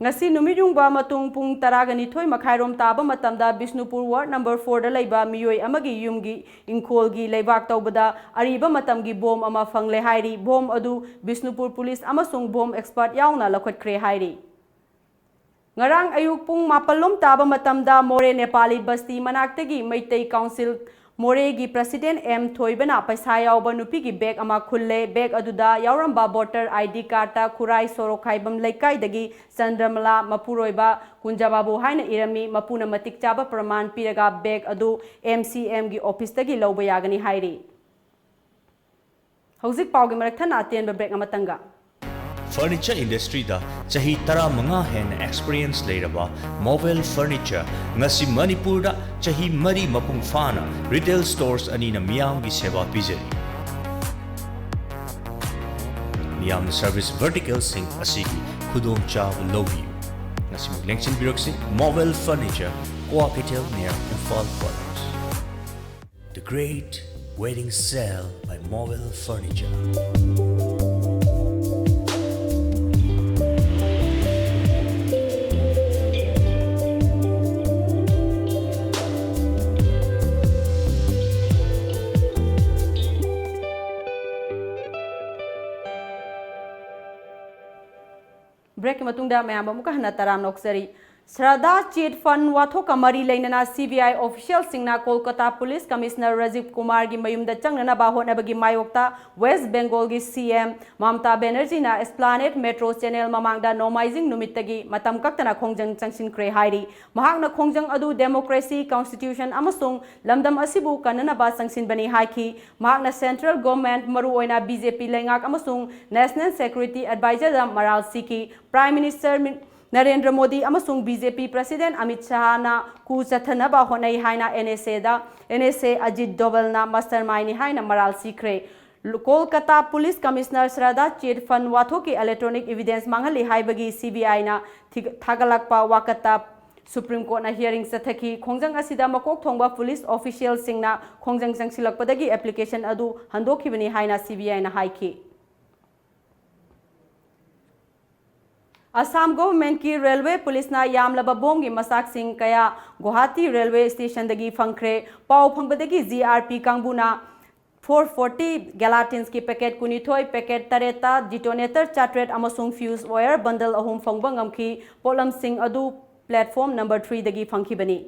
ꯉꯁꯤ ꯅꯨꯃꯤꯠ ꯌꯨꯡꯕ ꯃꯇꯨꯡ ꯄꯨꯡ ꯇꯔꯥꯒ ꯅꯤꯊꯣꯏ ꯃꯈꯥꯏꯔꯣꯝ ꯇꯥꯕ ꯃꯇꯝꯗ ꯕꯤꯁꯅꯨꯄꯨꯔ ward number fourꯗ ꯂꯩꯕ ꯃꯤꯑꯣꯏ ꯑꯃꯒꯤ ꯌꯨꯝꯒꯤ ꯏꯪꯈꯣꯜꯒꯤ ꯂꯩꯕꯥꯛ ꯇꯧꯕꯗ ꯑꯔꯤꯕ ꯃꯇꯝꯒꯤ bomb ꯑꯃ ꯐꯪꯂꯦ ꯍꯥꯏꯔꯤ꯫ Bomb ꯑꯗꯨ ꯕꯤꯁꯅꯨꯄꯨꯔ police ꯑꯃꯁꯨꯡ bomb expert ꯌꯥꯎꯅ ꯂꯧꯈꯠꯈ꯭ꯔꯦ ꯍꯥꯏꯔꯤ꯫ ꯉꯔꯥꯡ ꯑꯌꯨꯛ ꯄꯨꯡ ꯃꯥꯄꯜ ꯂꯣꯝ ꯇꯥꯕ ꯃꯇꯝꯗ ꯃꯣꯔꯦ ꯅꯦꯄꯥꯂꯤ ꯕꯁꯇꯤ ꯃꯅꯥꯛꯇꯒꯤ ꯃꯩꯇꯩ council ꯃꯣꯔꯦꯒꯤ president ꯑꯦꯝ ꯊꯣꯏꯕꯅ ꯄꯩꯁꯥ ꯌꯥꯎꯕ ꯅꯨꯄꯤꯒꯤ bag ꯑꯃ ꯈꯨꯜꯂꯦ꯫ Bag ꯑꯗꯨꯗ ꯌꯥꯎꯔꯝꯕ voter ID cardꯇ ꯈꯨꯔꯥꯏ ꯁꯣꯔꯣꯛꯈꯥꯏꯕꯝ ꯂꯩꯀꯥꯏꯗꯒꯤ ꯆꯟꯗ꯭ꯔꯃꯂꯥ ꯃꯄꯨꯔꯣꯏꯕ ꯀꯨꯟꯖꯥꯕꯥꯕꯨ ꯍꯥꯏꯅ ꯏꯔꯝꯃꯤ꯫ ꯃꯄꯨꯅ ꯃꯇꯤꯛ ꯆꯥꯕ ꯄ꯭ꯔꯃꯥꯟ ꯄꯤꯔꯒ bag ꯑꯗꯨ MCMꯒꯤ officeꯇꯒꯤ ꯂꯧꯕ ꯌꯥꯒꯅꯤ ꯍꯥꯏꯔꯤ꯫ ꯍꯧꯖꯤꯛ ꯄꯥꯎꯒꯤ ꯃꯔꯛ ꯊꯠꯅ ꯑꯇꯦꯟꯕ break ꯑꯃꯇꯪꯒ꯫ Furniture industryꯗ ꯆꯍꯤ ꯇꯔꯥꯃꯉꯥ ꯍꯦꯟꯅ experience ꯂꯩꯔꯕ Mobile Furniture ꯉꯁꯤ ꯃꯅꯤꯄꯨꯔꯗ ꯆꯍꯤ ꯃꯔꯤ ꯃꯄꯨꯡ ꯐꯥꯅ retail stores ꯑꯅꯤꯅ ꯃꯤꯌꯥꯝꯒꯤ ꯁꯦꯕꯥ ꯄꯤꯖꯔꯤ꯫ ꯃꯤꯌꯥꯝꯅ service verticalꯁꯤꯡ ꯑꯁꯤꯒꯤ ꯈꯨꯗꯣꯡꯆꯥꯕ ꯂꯧꯕꯤꯌꯨ꯫ ꯉꯁꯤꯃꯛ ꯂꯦꯡꯁꯤꯟꯕꯤꯔꯛꯁꯤ꯫ Mobile Furniture, Kua Keitel near Imphal College. The Great Wedding Sale by Mobile Furniture. Breakꯀꯤ ꯃꯇꯨꯡꯗ ꯃꯌꯥꯝꯕꯨ ꯑꯃꯨꯛꯀ ꯍꯟꯅ ꯇꯔꯥꯝꯅ ꯑꯣꯛꯆꯔꯤ꯫ Shraddha Chit Fund ꯋꯥꯊꯣꯛꯀ ꯃꯔꯤ ꯂꯩꯅꯅ CBI officialꯁꯤꯡꯅ Kolkata Police Commissioner Rajiv ꯀꯨꯃꯥꯔꯒꯤ ꯃꯌꯨꯝꯗ ꯆꯪꯅꯅꯕ ꯍꯣꯠꯅꯕꯒꯤ ꯃꯥꯌꯣꯛꯇ West Bengalꯒꯤ CM ꯃꯃꯇꯥ ꯕꯦꯅꯔꯖꯤꯅ Esplanade Metro Channel ꯃꯃꯥꯡꯗ ꯅꯣꯡꯃꯥꯏꯖꯤꯡ ꯅꯨꯃꯤꯠꯇꯒꯤ ꯃꯇꯝ ꯀꯛꯇꯅ ꯈꯣꯡꯖꯪ ꯆꯪꯁꯤꯟꯈ꯭ꯔꯦ ꯍꯥꯏꯔꯤ꯫ ꯃꯍꯥꯛꯅ ꯈꯣꯡꯖꯪ ꯑꯗꯨ democracy, constitution ꯑꯃꯁꯨꯡ ꯂꯝꯗꯝ ꯑꯁꯤꯕꯨ ꯀꯟꯅꯅꯕ ꯆꯪꯁꯤꯟꯕꯅꯤ ꯍꯥꯏꯈꯤ꯫ ꯃꯍꯥꯛꯅ central government, ꯃꯔꯨꯑꯣꯏꯅ BJP ꯂꯩꯉꯥꯛ ꯑꯃꯁꯨꯡ National Security Advisorꯗ ꯃꯔꯥꯜ ꯁꯤꯈꯤ꯫ Prime Minister ꯃꯤ-, ꯅꯔꯦꯟꯗ꯭ꯔ ꯃꯣꯗꯤ ꯑꯃꯁꯨꯡ B J P president Amit ꯁꯍꯥꯅ ꯀꯨ ꯆꯠꯊꯅꯕ ꯍꯣꯠꯅꯩ ꯍꯥꯏꯅ ꯑꯦꯟ ꯑꯦꯁ ꯑꯦꯗ, ꯑꯦꯟ ꯑꯦꯁ ꯑꯦ ꯑꯖꯤꯠ ꯗꯣꯚꯜꯅ ꯃꯁꯇꯔ ꯃꯥꯏꯟꯅꯤ ꯍꯥꯏꯅ ꯃꯔꯥꯜ ꯁꯤꯈ꯭ꯔꯦ꯫ Kolkata police commissioner Saradha chit fund ꯋꯥꯊꯣꯛꯀꯤ ꯏꯂꯦꯛꯇ꯭ꯔꯣꯅꯤꯛ ꯏꯚꯤꯗꯦꯟꯁ ꯃꯥꯡꯍꯜꯂꯤ ꯍꯥꯏꯕꯒꯤ ꯁꯤ ꯕꯤ ꯑꯥꯏꯅ ꯊꯤꯒ-, ꯊꯥꯒꯠꯂꯛꯄ ꯋꯥꯀꯠꯇ ꯁꯨꯄ꯭ꯔꯤꯝ ꯀꯣꯔꯠꯅ ꯍꯤꯌꯔꯤꯡ ꯆꯠꯊꯈꯤ꯫ ꯈꯣꯡꯖꯪ ꯑꯁꯤꯗ ꯃꯀꯣꯛ ꯊꯣꯡꯕ ꯄꯨꯂꯤꯁ ꯑꯣꯐꯤꯁꯤꯌꯦꯜꯁꯤꯡꯅ ꯈꯣꯡꯖꯪ ꯆꯪꯁꯤꯜꯂꯛꯄꯗꯒꯤ ꯑꯦꯄ꯭ꯂꯤꯀꯦꯁꯟ ꯑꯗꯨ ꯍꯟꯗꯣꯛꯈꯤꯕꯅꯤ ꯍꯥꯏꯅ ꯁꯤ ꯕꯤ ꯑꯥꯏꯅ ꯍꯥꯏꯈꯤ꯫ ꯑꯁꯥꯝ ꯒꯣꯚꯔꯟꯃꯦꯟꯠꯀꯤ ꯔꯦꯜꯋꯦ ꯄꯨꯂꯤꯁꯅ ꯌꯥꯝꯂꯕ ꯕꯣꯝꯒꯤ ꯃꯆꯥꯛꯁꯤꯡ ꯀꯌꯥ ꯒꯨꯋꯥꯍꯥꯇꯤ ꯔꯦꯜꯋꯦ ꯁ꯭ꯇꯦꯁꯟꯗꯒꯤ ꯐꯪꯈ꯭ꯔꯦ꯫ ꯄꯥꯎ ꯐꯪꯕꯗꯒꯤ ꯖꯤ ꯑꯥꯔ ꯄꯤ ꯀꯥꯡꯕꯨꯅ ꯐꯣꯔ ꯐꯣꯔꯇꯤ ꯒꯦꯂꯥꯇꯤꯟꯁꯀꯤ ꯄꯦꯀꯦꯠ ꯀꯨꯟꯅꯤꯊꯣꯏ, ꯄꯦꯀꯦꯠ ꯇꯔꯦꯠꯇ ꯗꯤꯇꯣꯅꯦꯇꯔ ꯆꯥꯇ꯭ꯔꯦꯠ ꯑꯃꯁꯨꯡ ꯐ꯭ꯌꯨꯖ ꯋꯥꯌꯔ ꯕꯟꯗꯜ ꯑꯍꯨꯝ ꯐꯪꯕ ꯉꯝꯈꯤ꯫ ꯄꯣꯠꯂꯝꯁꯤꯡ ꯑꯗꯨ ꯄ꯭ꯂꯦꯠꯐꯣꯝ ꯅꯝꯕꯔ ꯊ꯭ꯔꯤꯗꯒꯤ ꯐꯪꯈꯤꯕꯅꯤ꯫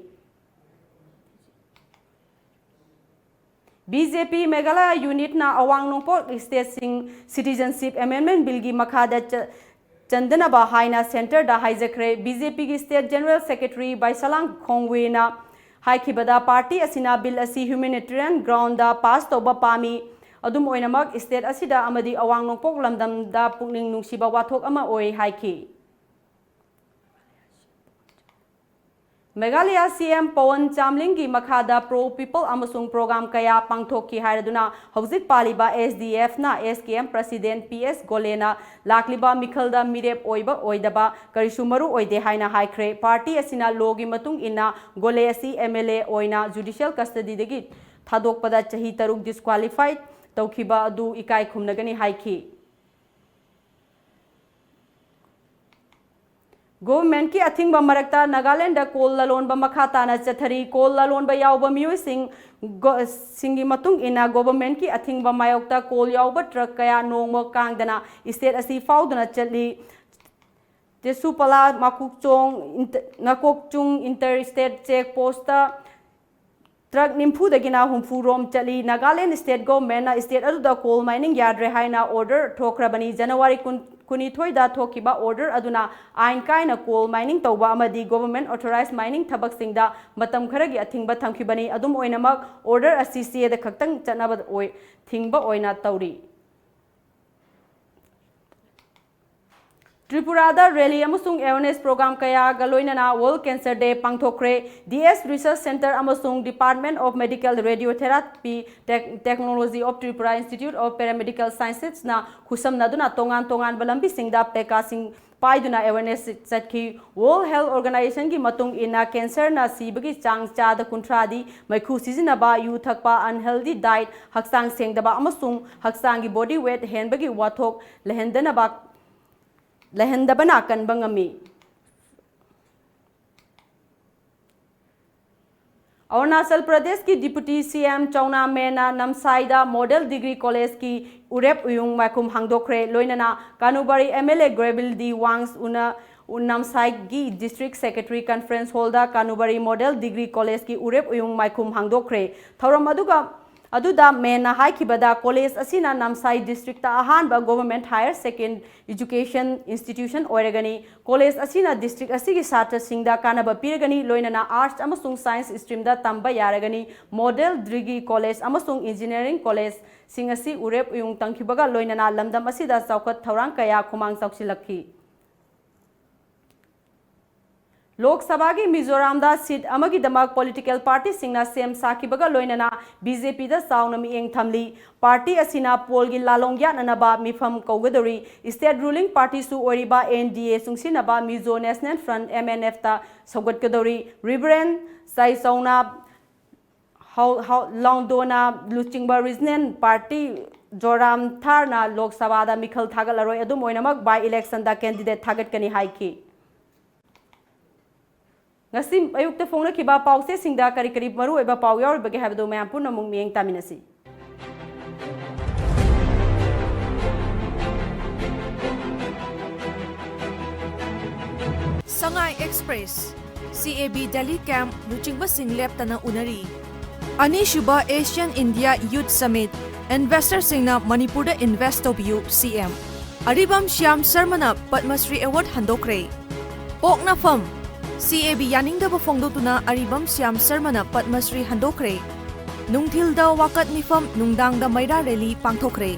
ꯕꯤ ꯖꯦ ꯄꯤ ꯃꯦꯘꯥꯂꯌꯥ ꯌꯨꯅꯤꯠꯅ ꯑꯋꯥꯡ ꯅꯣꯡꯄꯣꯛ ꯁ꯭ꯇꯦꯠꯁꯤꯡ ꯁꯤꯇꯤꯖꯟꯁꯤꯞ ꯑꯦꯃꯦꯟꯗꯃꯦꯟꯠ ꯕꯤꯜꯒꯤ ꯃꯈꯥꯗ ꯆ-, ꯆꯟꯗꯅꯕ ꯍꯥꯏꯅ ꯁꯦꯟꯇꯔꯗ ꯍꯥꯏꯖꯈ꯭ꯔꯦ꯫ ꯕꯤ ꯖꯦ ꯄꯤꯒꯤ ꯁ꯭ꯇꯦꯠ ꯖꯦꯅꯔꯦꯜ ꯁꯦꯀ꯭ꯔꯦꯇꯔꯤ ꯕꯥꯏꯁꯥꯂꯥꯡ ꯈꯣꯡꯋꯦꯅ ꯍꯥꯏꯈꯤꯕꯗ, ꯄꯥꯔꯇꯤ ꯑꯁꯤꯅ ꯕꯤꯜ ꯑꯁꯤ ꯍ꯭ꯌꯨꯃꯦꯅꯤꯇꯦꯔꯤꯌꯟ ꯒ꯭ꯔꯥꯎꯟꯗ ꯄꯥꯁ ꯇꯧꯕ ꯄꯥꯝꯃꯤ꯫ ꯑꯗꯨꯝ ꯑꯣꯏꯅꯃꯛ, ꯁ꯭ꯇꯦꯠ ꯑꯁꯤꯗ ꯑꯃꯗꯤ ꯑꯋꯥꯡ ꯅꯣꯡꯄꯣꯛ ꯂꯝꯗꯝꯗ ꯄꯨꯛꯅꯤꯡ ꯅꯨꯡꯁꯤꯕ ꯋꯥꯊꯣꯛ ꯑꯃ ꯑꯣꯏ ꯍꯥꯏꯈꯤ꯫ ꯃꯦꯘꯥꯂꯌꯥ ꯁꯤ ꯑꯦꯝ ꯄꯋꯟ ꯆꯥꯝꯂꯤꯡꯒꯤ ꯃꯈꯥꯗ ꯄ꯭ꯔꯣ ꯄꯤꯄꯜ ꯑꯃꯁꯨꯡ ꯄ꯭ꯔꯣꯒ꯭ꯔꯥꯝ ꯀꯌꯥ ꯄꯥꯡꯊꯣꯛꯈꯤ ꯍꯥꯏꯔꯗꯨꯅ ꯍꯧꯖꯤꯛ ꯄꯥꯜꯂꯤꯕ ꯑꯦꯁ ꯗꯤ ꯑꯦꯐꯅ ꯑꯦꯁ ꯀꯦ ꯑꯦꯝ ꯄ꯭ꯔꯁꯤꯗꯦꯟꯠ ꯄꯤ ꯑꯦꯁ ꯒꯣꯂꯦꯅ ꯂꯥꯛꯂꯤꯕ ꯃꯤꯈꯜꯗ ꯃꯤꯔꯦꯞ ꯑꯣꯏꯕ ꯑꯣꯏꯗꯕ ꯀꯔꯤꯁꯨ ꯃꯔꯨ ꯑꯣꯏꯗꯦ ꯍꯥꯏꯅ ꯍꯥꯏꯈ꯭ꯔꯦ꯫ ꯄꯥꯔꯇꯤ ꯑꯁꯤꯅ ꯂꯣꯒꯤ ꯃꯇꯨꯡ ꯏꯟꯅ ꯒꯣꯂꯦ ꯑꯁꯤ ꯑꯦꯝ ꯑꯦꯜ ꯑꯦ ꯑꯣꯏꯅ ꯖꯨꯗꯤꯁꯤꯌꯦꯜ ꯀꯁꯇꯗꯤꯗꯒꯤ ꯊꯥꯗꯣꯛꯄꯗ ꯆꯍꯤ ꯇꯔꯨꯛ ꯗꯤꯁꯀ꯭ꯋꯥꯂꯤꯐꯥꯏ ꯇꯧꯈꯤꯕ ꯑꯗꯨ ꯏꯀꯥꯏ ꯈꯨꯝꯅꯒꯅꯤ ꯍꯥꯏꯈꯤ꯫ ꯒꯣꯚꯔꯟꯃꯦꯟꯠꯀꯤ ꯑꯊꯤꯡꯕ ꯃꯔꯛꯇ ꯅꯥꯒꯥꯂꯦꯟꯗ ꯀꯣꯜ ꯂꯂꯣꯟꯕ ꯃꯈꯥ ꯇꯥꯅ ꯆꯠꯊꯔꯤ꯫ ꯀꯣꯜ ꯂꯂꯣꯟꯕ ꯌꯥꯎꯕ ꯃꯤꯑꯣꯏꯁꯤꯡ ꯒꯣ-, ꯁꯤꯡꯒꯤ ꯃꯇꯨꯡ ꯏꯟꯅ, ꯒꯣꯚꯔꯟꯃꯦꯟꯠꯀꯤ ꯑꯊꯤꯡꯕ ꯃꯥꯌꯣꯛꯇ ꯀꯣꯜ ꯌꯥꯎꯕ ꯇ꯭ꯔꯛ ꯀꯌꯥ ꯅꯣꯡꯃ ꯀꯥꯡꯗꯅ ꯁ꯭ꯇꯦꯠ ꯑꯁꯤ ꯐꯥꯎꯗꯨꯅ ꯆꯠꯂꯤ꯫ ꯇꯦꯁꯨꯄꯂꯥ ꯃꯀꯣꯛꯆꯣꯡ ꯏꯟꯇ-, Mokokchung inter state check post truck ꯅꯤꯐꯨꯗꯒꯤꯅ ꯍꯨꯝꯐꯨ ꯔꯣꯝ ꯆꯠꯂꯤ꯫ ꯅꯥꯒꯥꯂꯦꯟ ꯁ꯭ꯇꯦꯠ ꯒꯣꯚꯔꯟꯃꯦꯟꯠꯅ ꯁ꯭ꯇꯦꯠ ꯑꯗꯨꯗ ꯀꯣꯜ ꯃꯥꯏꯅꯤꯡ ꯌꯥꯗ꯭ꯔꯦ ꯍꯥꯏꯅ ꯑꯣꯔꯗꯔ ꯊꯣꯛꯈ꯭ꯔꯕꯅꯤ꯫ ꯖꯅꯋꯥꯔꯤ ꯀꯨꯟ, ꯀꯨꯟꯅꯤꯊꯣꯏꯗ ꯊꯣꯛꯈꯤꯕ ꯑꯣꯔꯗꯔ ꯑꯗꯨꯅ ꯑꯥꯏꯟ ꯀꯥꯏꯅ ꯀꯣꯜ ꯃꯥꯏꯅꯤꯡ ꯇꯧꯕ ꯑꯃꯗꯤ ꯒꯣꯚꯔꯟꯃꯦꯟꯠ ꯑꯣꯊꯣꯔꯥꯏꯖ ꯃꯥꯏꯅꯤꯡ ꯊꯕꯛꯁꯤꯡꯗ ꯃꯇꯝ ꯈꯔꯒꯤ ꯑꯊꯤꯡꯕ ꯊꯝꯈꯤꯕꯅꯤ꯫ ꯑꯗꯨꯝ ꯑꯣꯏꯅꯃꯛ, ꯑꯣꯔꯗꯔ ꯑꯁꯤ ꯆꯦꯗ ꯈꯛꯇꯪ ꯆꯠꯅꯕ ꯑꯣꯏ-, ꯊꯤꯡꯕ ꯑꯣꯏꯅ ꯇꯧꯔꯤ꯫ ꯇ꯭ꯔꯤꯄꯨꯔꯥꯗ rally ꯑꯃꯁꯨꯡ awareness program ꯀꯌꯥꯒ ꯂꯣꯏꯅꯅ World Cancer Day ꯄꯥꯡꯊꯣꯛꯈ꯭ꯔꯦ꯫ D S Research Centre ꯑꯃꯁꯨꯡ Department of Medical Radiotherapy Tech-, Technology of Tripura Institute of Paramedical Sciences ꯅ ꯈꯨꯠꯁꯝꯅꯗꯨꯅ ꯇꯣꯉꯥꯟ ꯇꯣꯉꯥꯟꯕ ꯂꯝꯕꯤꯁꯤꯡꯗ placard ꯁꯤꯡ ꯄꯥꯏꯗꯨꯅ awareness ꯆꯠꯈꯤ꯫ World Health Organization ꯒꯤ ꯃꯇꯨꯡ ꯏꯟꯅ, cancer ꯅ ꯁꯤꯕꯒꯤ ꯆꯥꯡ ꯆꯥꯗ ꯀꯨꯟꯊ꯭ꯔꯥꯗꯤ ꯃꯩꯈꯨ ꯁꯤꯖꯤꯟꯅꯕ, ꯌꯨ ꯊꯛꯄ, unhealthy diet, ꯍꯛꯆꯥꯡ ꯁꯦꯡꯗꯕ ꯑꯃꯁꯨꯡ ꯍꯛꯆꯥꯡꯒꯤ body weight ꯍꯦꯟꯕꯒꯤ ꯋꯥꯊꯣꯛ ꯂꯩꯍꯟꯗꯅꯕ, ꯂꯩꯍꯟꯗꯕꯅ ꯀꯟꯕ ꯉꯝꯃꯤ꯫ ꯑꯔꯨꯅꯥꯆꯜ ꯄ꯭ꯔꯗꯦꯁꯀꯤ Deputy C M ꯆꯧꯅꯥ ꯃꯦꯟꯅ ꯅꯝꯁꯥꯏꯗ Model Degree College ꯀꯤ ꯎꯔꯦꯞ ꯎꯌꯨꯡ ꯃꯥꯏꯈꯨꯝ ꯍꯥꯡꯗꯣꯛꯈ꯭ꯔꯦ꯫ ꯂꯣꯏꯅꯅ ꯀꯥꯅꯨꯕꯥꯔꯤ M L A ꯒ꯭ꯔꯦꯕꯤꯜ ꯗꯤ ꯋꯥꯡꯁ ꯎꯅ ꯎ-, ꯅꯝꯁꯥꯏꯒꯤ District Secretary Conference Hall ꯗ ꯀꯥꯅꯨꯕꯥꯔꯤ Model Degree College ꯀꯤ ꯎꯔꯦꯞ ꯎꯌꯨꯡ ꯃꯥꯏꯈꯨꯝ ꯍꯥꯡꯗꯣꯛꯈ꯭ꯔꯦ꯫ ꯊꯧꯔꯝ ꯑꯗꯨꯒ, ꯑꯗꯨꯗ ꯃꯦꯟꯅ ꯍꯥꯏꯈꯤꯕꯗ, college ꯑꯁꯤꯅ ꯅꯝꯁꯥꯏ district ꯇ ꯑꯍꯥꯟꯕ government higher second education institution ꯑꯣꯏꯔꯒꯅꯤ꯫ College ꯑꯁꯤꯅ district ꯑꯁꯤꯒꯤ ꯁꯥꯇ꯭ꯔꯁꯤꯡꯗ ꯀꯥꯟꯅꯕ ꯄꯤꯔꯒꯅꯤ, ꯂꯣꯏꯅꯅ arts ꯑꯃꯁꯨꯡ science stream ꯗ ꯇꯝꯕ ꯌꯥꯔꯒꯅꯤ꯫ Model Degree College ꯑꯃꯁꯨꯡ engineering college ꯁꯤꯡ ꯑꯁꯤ ꯎꯔꯦꯞ ꯎꯌꯨꯡ ꯇꯝꯈꯤꯕꯒ ꯂꯣꯏꯅꯅ ꯂꯝꯗꯝ ꯑꯁꯤꯗ ꯆꯥꯎꯈꯠ ꯊꯧꯔꯥꯡ ꯀꯌꯥ ꯈꯨꯃꯥꯡ ꯆꯥꯎꯁꯤꯜꯂꯛꯈꯤ꯫ ꯂꯣꯛ ꯁꯚꯥꯒꯤ ꯃꯤꯖꯣꯔꯥꯝꯗ seat ꯑꯃꯒꯤꯗꯃꯛ political party ꯁꯤꯡꯅ ꯁꯦꯝ ꯁꯥꯈꯤꯕꯒ ꯂꯣꯏꯅꯅ B J P ꯗ ꯆꯥꯎꯅ ꯃꯤꯠꯌꯦꯡ ꯊꯝꯂꯤ꯫ Party ꯑꯁꯤꯅ poll ꯒꯤ ꯂꯥꯂꯣꯡ ꯌꯥꯠꯅꯅꯕ ꯃꯤꯐꯝ ꯀꯧꯒꯗꯧꯔꯤ꯫ State ruling party ꯁꯨ ꯑꯣꯏꯔꯤꯕ N D A ꯆꯨꯡꯁꯤꯟꯅꯕ Mizo National Front, M N F ꯇ ꯁꯧꯒꯠꯀꯗꯧꯔꯤ꯫ Reverend ꯆꯥꯏꯆꯧꯅ ꯍꯥꯎ-, ꯍꯥꯎ-, ꯂꯥꯎꯟꯗꯣꯅ ꯂꯨꯆꯤꯡꯕ Regional Party ꯖꯣꯔꯥꯝ ꯊꯥꯔꯅ ꯂꯣꯛ ꯁꯚꯥꯗ ꯃꯤꯈꯜ ꯊꯥꯒꯠꯂꯔꯣꯏ, ꯑꯗꯨꯝ ꯑꯣꯏꯅꯃꯛ by election ꯗ candidate ꯊꯥꯒꯠꯀꯅꯤ ꯍꯥꯏꯈꯤ꯫ ꯉꯁꯤ ꯑꯌꯨꯛꯇ ꯐꯣꯡꯅꯈꯤꯕ ꯄꯥꯎꯆꯦꯁꯤꯡꯗ ꯀꯔꯤ ꯀꯔꯤ ꯃꯔꯨꯑꯣꯏꯕ ꯄꯥꯎ ꯌꯥꯎꯔꯤꯕꯒꯦ ꯍꯥꯏꯕꯗꯨ ꯃꯌꯥꯝ ꯄꯨꯟꯅ ꯑꯃꯨꯛ ꯃꯤꯠꯌꯦꯡ ꯇꯥꯃꯤꯟꯅꯁꯤ꯫ Sangai Express, C A B Delhi Camp ꯂꯨꯆꯤꯡꯕꯁꯤꯡ ꯂꯦꯞꯇꯅ ꯎꯅꯔꯤ꯫ ꯑꯅꯤꯁꯨꯕ Asian India Youth Summit, investor ꯁꯤꯡꯅ ꯃꯅꯤꯄꯨꯔꯗ invest ꯇꯧꯕꯤꯌꯨ, C M꯫ ꯑꯔꯤꯕꯝ ꯁ꯭ꯌꯥꯝ ꯁꯔꯃꯅ ꯄꯗꯃ ꯁ꯭ꯔꯤ award ꯍꯟꯗꯣꯛꯈ꯭ꯔꯦ꯫ ꯄꯣꯛꯅꯐꯝ, C A B ꯌꯥꯅꯤꯡꯗꯕ ꯐꯣꯡꯗꯣꯛꯇꯨꯅ ꯑꯔꯤꯕꯝ ꯁ꯭ꯌꯥꯝ ꯁꯔꯃꯅ ꯄꯗꯃ ꯁ꯭ꯔꯤ ꯍꯟꯗꯣꯛꯈ꯭ꯔꯦ꯫ ꯅꯨꯡꯊꯤꯜꯗ ꯋꯥꯀꯠ ꯃꯤꯐꯝ, ꯅꯨꯡꯗꯥꯡꯗ ꯃꯩꯔꯥ rally ꯄꯥꯡꯊꯣꯛꯈ꯭ꯔꯦ꯫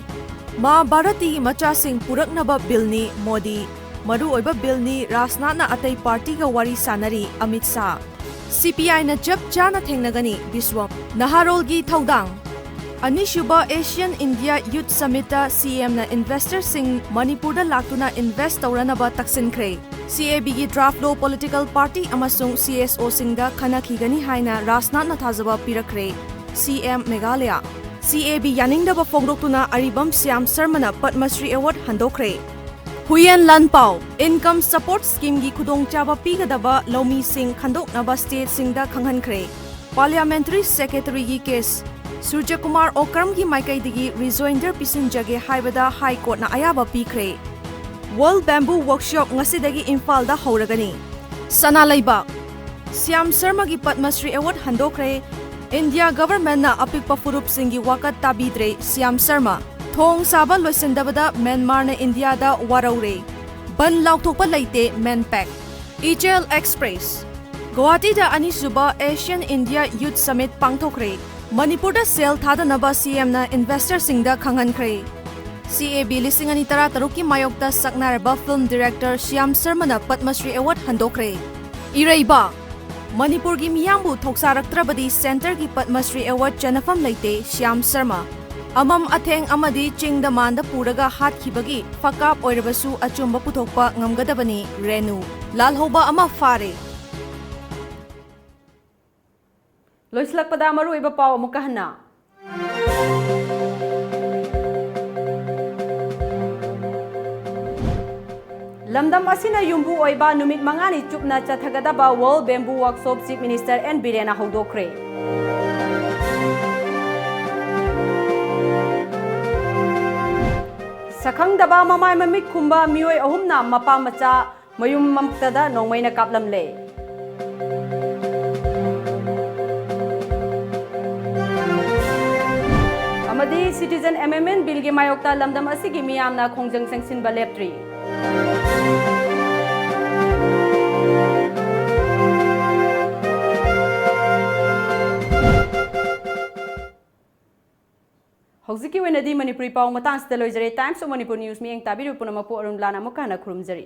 ꯃꯥ ꯚꯥꯔꯇꯤꯒꯤ ꯃꯆꯥꯁꯤꯡ ꯄꯨꯔꯛꯅꯕ billꯅꯤ ꯃꯣꯗꯤ꯫ ꯃꯔꯨꯑꯣꯏꯕ ꯕꯤꯜꯅꯤ, ꯔꯥꯖꯅꯥꯊꯅ ꯑꯇꯩ ꯄꯥꯔꯇꯤꯒ ꯋꯥꯔꯤ ꯁꯥꯟꯅꯔꯤ, ꯑꯃꯤꯠ ꯁꯥꯍ꯫ ꯁꯤ ꯄꯤ ꯑꯥꯏꯅ ꯆꯞ ꯆꯥꯅ ꯊꯦꯡꯅꯒꯅꯤ, ꯕꯤꯁ꯭ꯋꯝ꯫ ꯅꯍꯥꯔꯣꯜꯒꯤ ꯊꯧꯗꯥꯡ꯫ ꯑꯅꯤꯁꯨꯕ ꯑꯦꯁꯤꯌꯥꯟ ꯏꯟꯗꯤꯌꯥ ꯌꯨꯊ ꯁꯃꯤꯠꯇ ꯁꯤ ꯑꯦꯝꯅ ꯏꯟꯚꯦꯁꯇꯔꯁꯤꯡ ꯃꯅꯤꯄꯨꯔꯗ ꯂꯥꯛꯇꯨꯅ ꯏꯟꯚꯦꯁ꯭ꯠ ꯇꯧꯔꯅꯕ ꯇꯛꯁꯤꯟꯈ꯭ꯔꯦ꯫ ꯁꯤ ꯑꯦ ꯕꯤꯒꯤ ꯗ꯭ꯔꯥꯐꯠ ꯂꯣ ꯄꯣꯂꯤꯇꯤꯀꯦꯜ ꯄꯥꯔꯇꯤ ꯑꯃꯁꯨꯡ ꯁꯤ ꯑꯦꯁ ꯑꯣꯁꯤꯡꯗ ꯈꯟꯅꯈꯤꯒꯅꯤ ꯍꯥꯏꯅ ꯔꯥꯖꯅꯥꯊꯅ ꯊꯥꯖꯕ ꯄꯤꯔꯛꯈ꯭ꯔꯦ꯫ ꯁꯤ ꯑꯦꯝ ꯃꯦꯘꯥꯂꯌ꯫ ꯁꯤ ꯑꯦ ꯕꯤ ꯌꯥꯅꯤꯡꯗꯕ ꯐꯣꯡꯗꯣꯛꯇꯨꯅ ꯑꯔꯤꯕꯝ ꯁ꯭ꯌꯥꯝ ꯁꯔꯃꯅ ꯄꯗꯃꯁ꯭ꯔꯤ ꯑꯦꯋꯥꯔꯗ ꯍꯟꯗꯣꯛꯈ꯭ꯔꯦ꯫ ꯍꯨꯏꯌꯦꯟ ꯂꯥꯟꯄꯥꯎ, ꯏꯟꯀꯝ ꯁꯄꯣꯔꯠ ꯁ꯭ꯀꯤꯝꯒꯤ ꯈꯨꯗꯣꯡꯆꯥꯕ ꯄꯤꯒꯗꯕ ꯂꯧꯃꯤꯁꯤꯡ ꯈꯟꯗꯣꯛꯅꯕ ꯁ꯭ꯇꯦꯠꯁꯤꯡꯗ ꯈꯪꯍꯟꯈ꯭ꯔꯦ꯫ Parliamentary ꯁꯦꯀ꯭ꯔꯦꯇꯔꯤꯒꯤ case. ꯁꯨꯔꯖꯀꯨꯃꯥꯔ ꯑꯣꯀ꯭ꯔꯝꯒꯤ ꯃꯥꯏꯀꯩꯗꯒꯤ ꯔꯤꯖꯣꯏꯟꯗꯔ ꯄꯤꯁꯤꯟꯖꯒꯦ ꯍꯥꯏꯕꯗ ꯍꯥꯏ ꯀꯣꯔꯠꯅ ꯑꯌꯥꯕ ꯄꯤꯈ꯭ꯔꯦ꯫ ꯋꯥꯔꯜꯗ ꯕꯦꯝꯕꯨ ꯋꯥꯔꯛꯁꯣꯞ ꯉꯁꯤꯗꯒꯤ ꯏꯝꯐꯥꯜꯗ ꯍꯧꯔꯒꯅꯤ꯫ ꯁꯅꯥ ꯂꯩꯕꯥꯛ꯫ ꯁ꯭ꯌꯥꯝ ꯁꯔꯃꯒꯤ ꯄꯗꯃꯁ꯭ꯔꯤ ꯑꯦꯋꯥꯔꯗ ꯍꯟꯗꯣꯛꯈ꯭ꯔꯦ꯫ ꯏꯟꯗꯤꯌꯥ ꯒꯚꯔꯟꯃꯦꯟꯠꯅ ꯑꯄꯤꯛꯄ ꯐꯨꯔꯨꯞꯁꯤꯡꯒꯤ ꯋꯥꯀꯠ ꯇꯥꯕꯤꯗ꯭ꯔꯦ, ꯁ꯭ꯌꯥꯝ ꯁꯔꯃ꯫ ꯊꯣꯡ ꯁꯥꯕ ꯂꯣꯏꯁꯤꯟꯗꯕꯗ ꯃ꯭ꯌꯥꯟꯃꯥꯔꯅ ꯏꯟꯗꯤꯌꯥꯗ ꯋꯥꯔꯧꯔꯦ꯫ ꯕꯟ ꯂꯥꯎꯊꯣꯛꯄ ꯂꯩꯇꯦ, ꯃꯦꯟꯄꯦꯛ꯫ ꯏꯆꯦꯜ ꯑꯦꯛꯁꯄ꯭ꯔꯦꯁ꯫ ꯒꯨꯋꯥꯍꯥꯇꯤꯗ ꯑꯅꯤꯁꯨꯕ ꯑꯦꯁꯤꯌꯥꯟ ꯏꯟꯗꯤꯌꯥ ꯌꯨꯊ ꯁꯃꯤꯠ ꯄꯥꯡꯊꯣꯛꯈ꯭ꯔꯦ꯫ ꯃꯅꯤꯄꯨꯔꯗ ꯁꯦꯜ ꯊꯥꯗꯅꯕ ꯁꯤ ꯑꯦꯝꯅ ꯏꯟꯚꯦꯁꯇꯔꯁꯤꯡꯗ ꯈꯪꯍꯟꯈ꯭ꯔꯦ꯫ ꯁꯤ ꯑꯦ ꯕꯤ ꯂꯤꯁꯤꯡ ꯑꯅꯤ ꯇꯔꯥꯇꯔꯨꯛꯀꯤ ꯃꯥꯌꯣꯛꯇ ꯁꯛꯅꯥꯏꯔꯕ ꯐꯤꯜꯝ ꯗꯤꯔꯦꯛꯇꯔ ꯁ꯭ꯌꯥꯝ ꯁꯔꯃꯅ ꯄꯗꯃꯁ꯭ꯔꯤ ꯑꯦꯋꯥꯔꯗ ꯍꯟꯗꯣꯛꯈ꯭ꯔꯦ꯫ ꯏꯔꯩꯕꯥꯛ꯫ ꯃꯅꯤꯄꯨꯔꯒꯤ ꯃꯤꯌꯥꯝꯕꯨ ꯊꯧꯁꯥꯔꯛꯇ꯭ꯔꯕꯗꯤ ꯁꯦꯟꯇꯔꯒꯤ ꯄꯗꯃꯁ꯭ꯔꯤ ꯑꯦꯋꯥꯔꯗ ꯆꯟꯅꯐꯝ ꯂꯩꯇꯦ, ꯁ꯭ꯌꯥꯝ ꯁꯔꯃ꯫ ꯑꯃꯝ ꯑꯊꯦꯡ ꯑꯃꯗꯤ ꯆꯤꯡꯗ ꯃꯥꯟꯗ ꯄꯨꯔꯒ ꯍꯥꯠꯈꯤꯕꯒꯤ ꯐꯀꯥꯞ ꯑꯣꯏꯔꯕꯁꯨ ꯑꯆꯨꯝꯕ ꯄꯨꯊꯣꯛꯄ ꯉꯝꯒꯗꯕꯅꯤ, ꯔꯦꯅꯨ꯫ ꯂꯥꯜꯍꯧꯕ ꯑꯃ ꯐꯥꯔꯦ꯫ ꯂꯣꯏꯁꯤꯜꯂꯛꯄꯗ ꯃꯔꯨꯑꯣꯏꯕ ꯄꯥꯎ ꯑꯃꯨꯛꯀ ꯍꯟꯅ꯫ ꯂꯝꯗꯝ ꯑꯁꯤꯅ ꯌꯨꯝꯕꯨ ꯑꯣꯏꯕ ꯅꯨꯃꯤꯠ ꯃꯉꯥꯅꯤ ꯆꯨꯞꯅ ꯆꯠꯊꯒꯗꯕ World Bamboo workshop chief minister N ꯕꯤꯔꯦꯟꯅ ꯍꯧꯗꯣꯛꯈ꯭ꯔꯦ꯫ ꯁꯛꯈꯪꯗꯕ ꯃꯃꯥꯏ ꯃꯃꯤꯠ ꯈꯨꯝꯕ ꯃꯤꯑꯣꯏ ꯑꯍꯨꯝꯅ ꯃꯄꯥ ꯃꯆꯥ ꯃꯌꯨꯝ ꯃꯛꯇꯗ ꯅꯣꯡꯃꯩꯅ ꯀꯥꯞꯂꯝꯂꯦ꯫ ꯑꯃꯗꯤ ꯁꯤꯇꯤꯖꯦꯟ ꯑꯦꯃꯦꯟꯗꯃꯦꯟꯠ ꯕꯤꯜꯒꯤ ꯃꯥꯌꯣꯛꯇ ꯂꯝꯗꯝ ꯑꯁꯤꯒꯤ ꯃꯤꯌꯥꯝꯅ ꯈꯣꯡꯖꯪ ꯆꯪꯁꯤꯟꯕ ꯂꯦꯞꯇ꯭ꯔꯤ꯫ ꯍꯧꯖꯤꯛꯀꯤ ꯑꯣꯏꯅꯗꯤ ꯃꯅꯤꯄꯨꯔꯤ ꯄꯥꯎ ꯃꯇꯥꯡꯁꯤꯗ ꯂꯣꯏꯖꯔꯦ꯫ Times of Manipur News ꯃꯤꯠꯌꯦꯡ ꯇꯥꯕꯤꯔꯤꯕ ꯄꯨꯝꯅꯃꯛꯄꯨ ꯑꯔꯨꯟ ꯕ꯭ꯂꯥꯅ ꯑꯃꯨꯛꯀ ꯍꯟꯅ ꯈꯨꯔꯨꯝꯖꯔꯤ꯫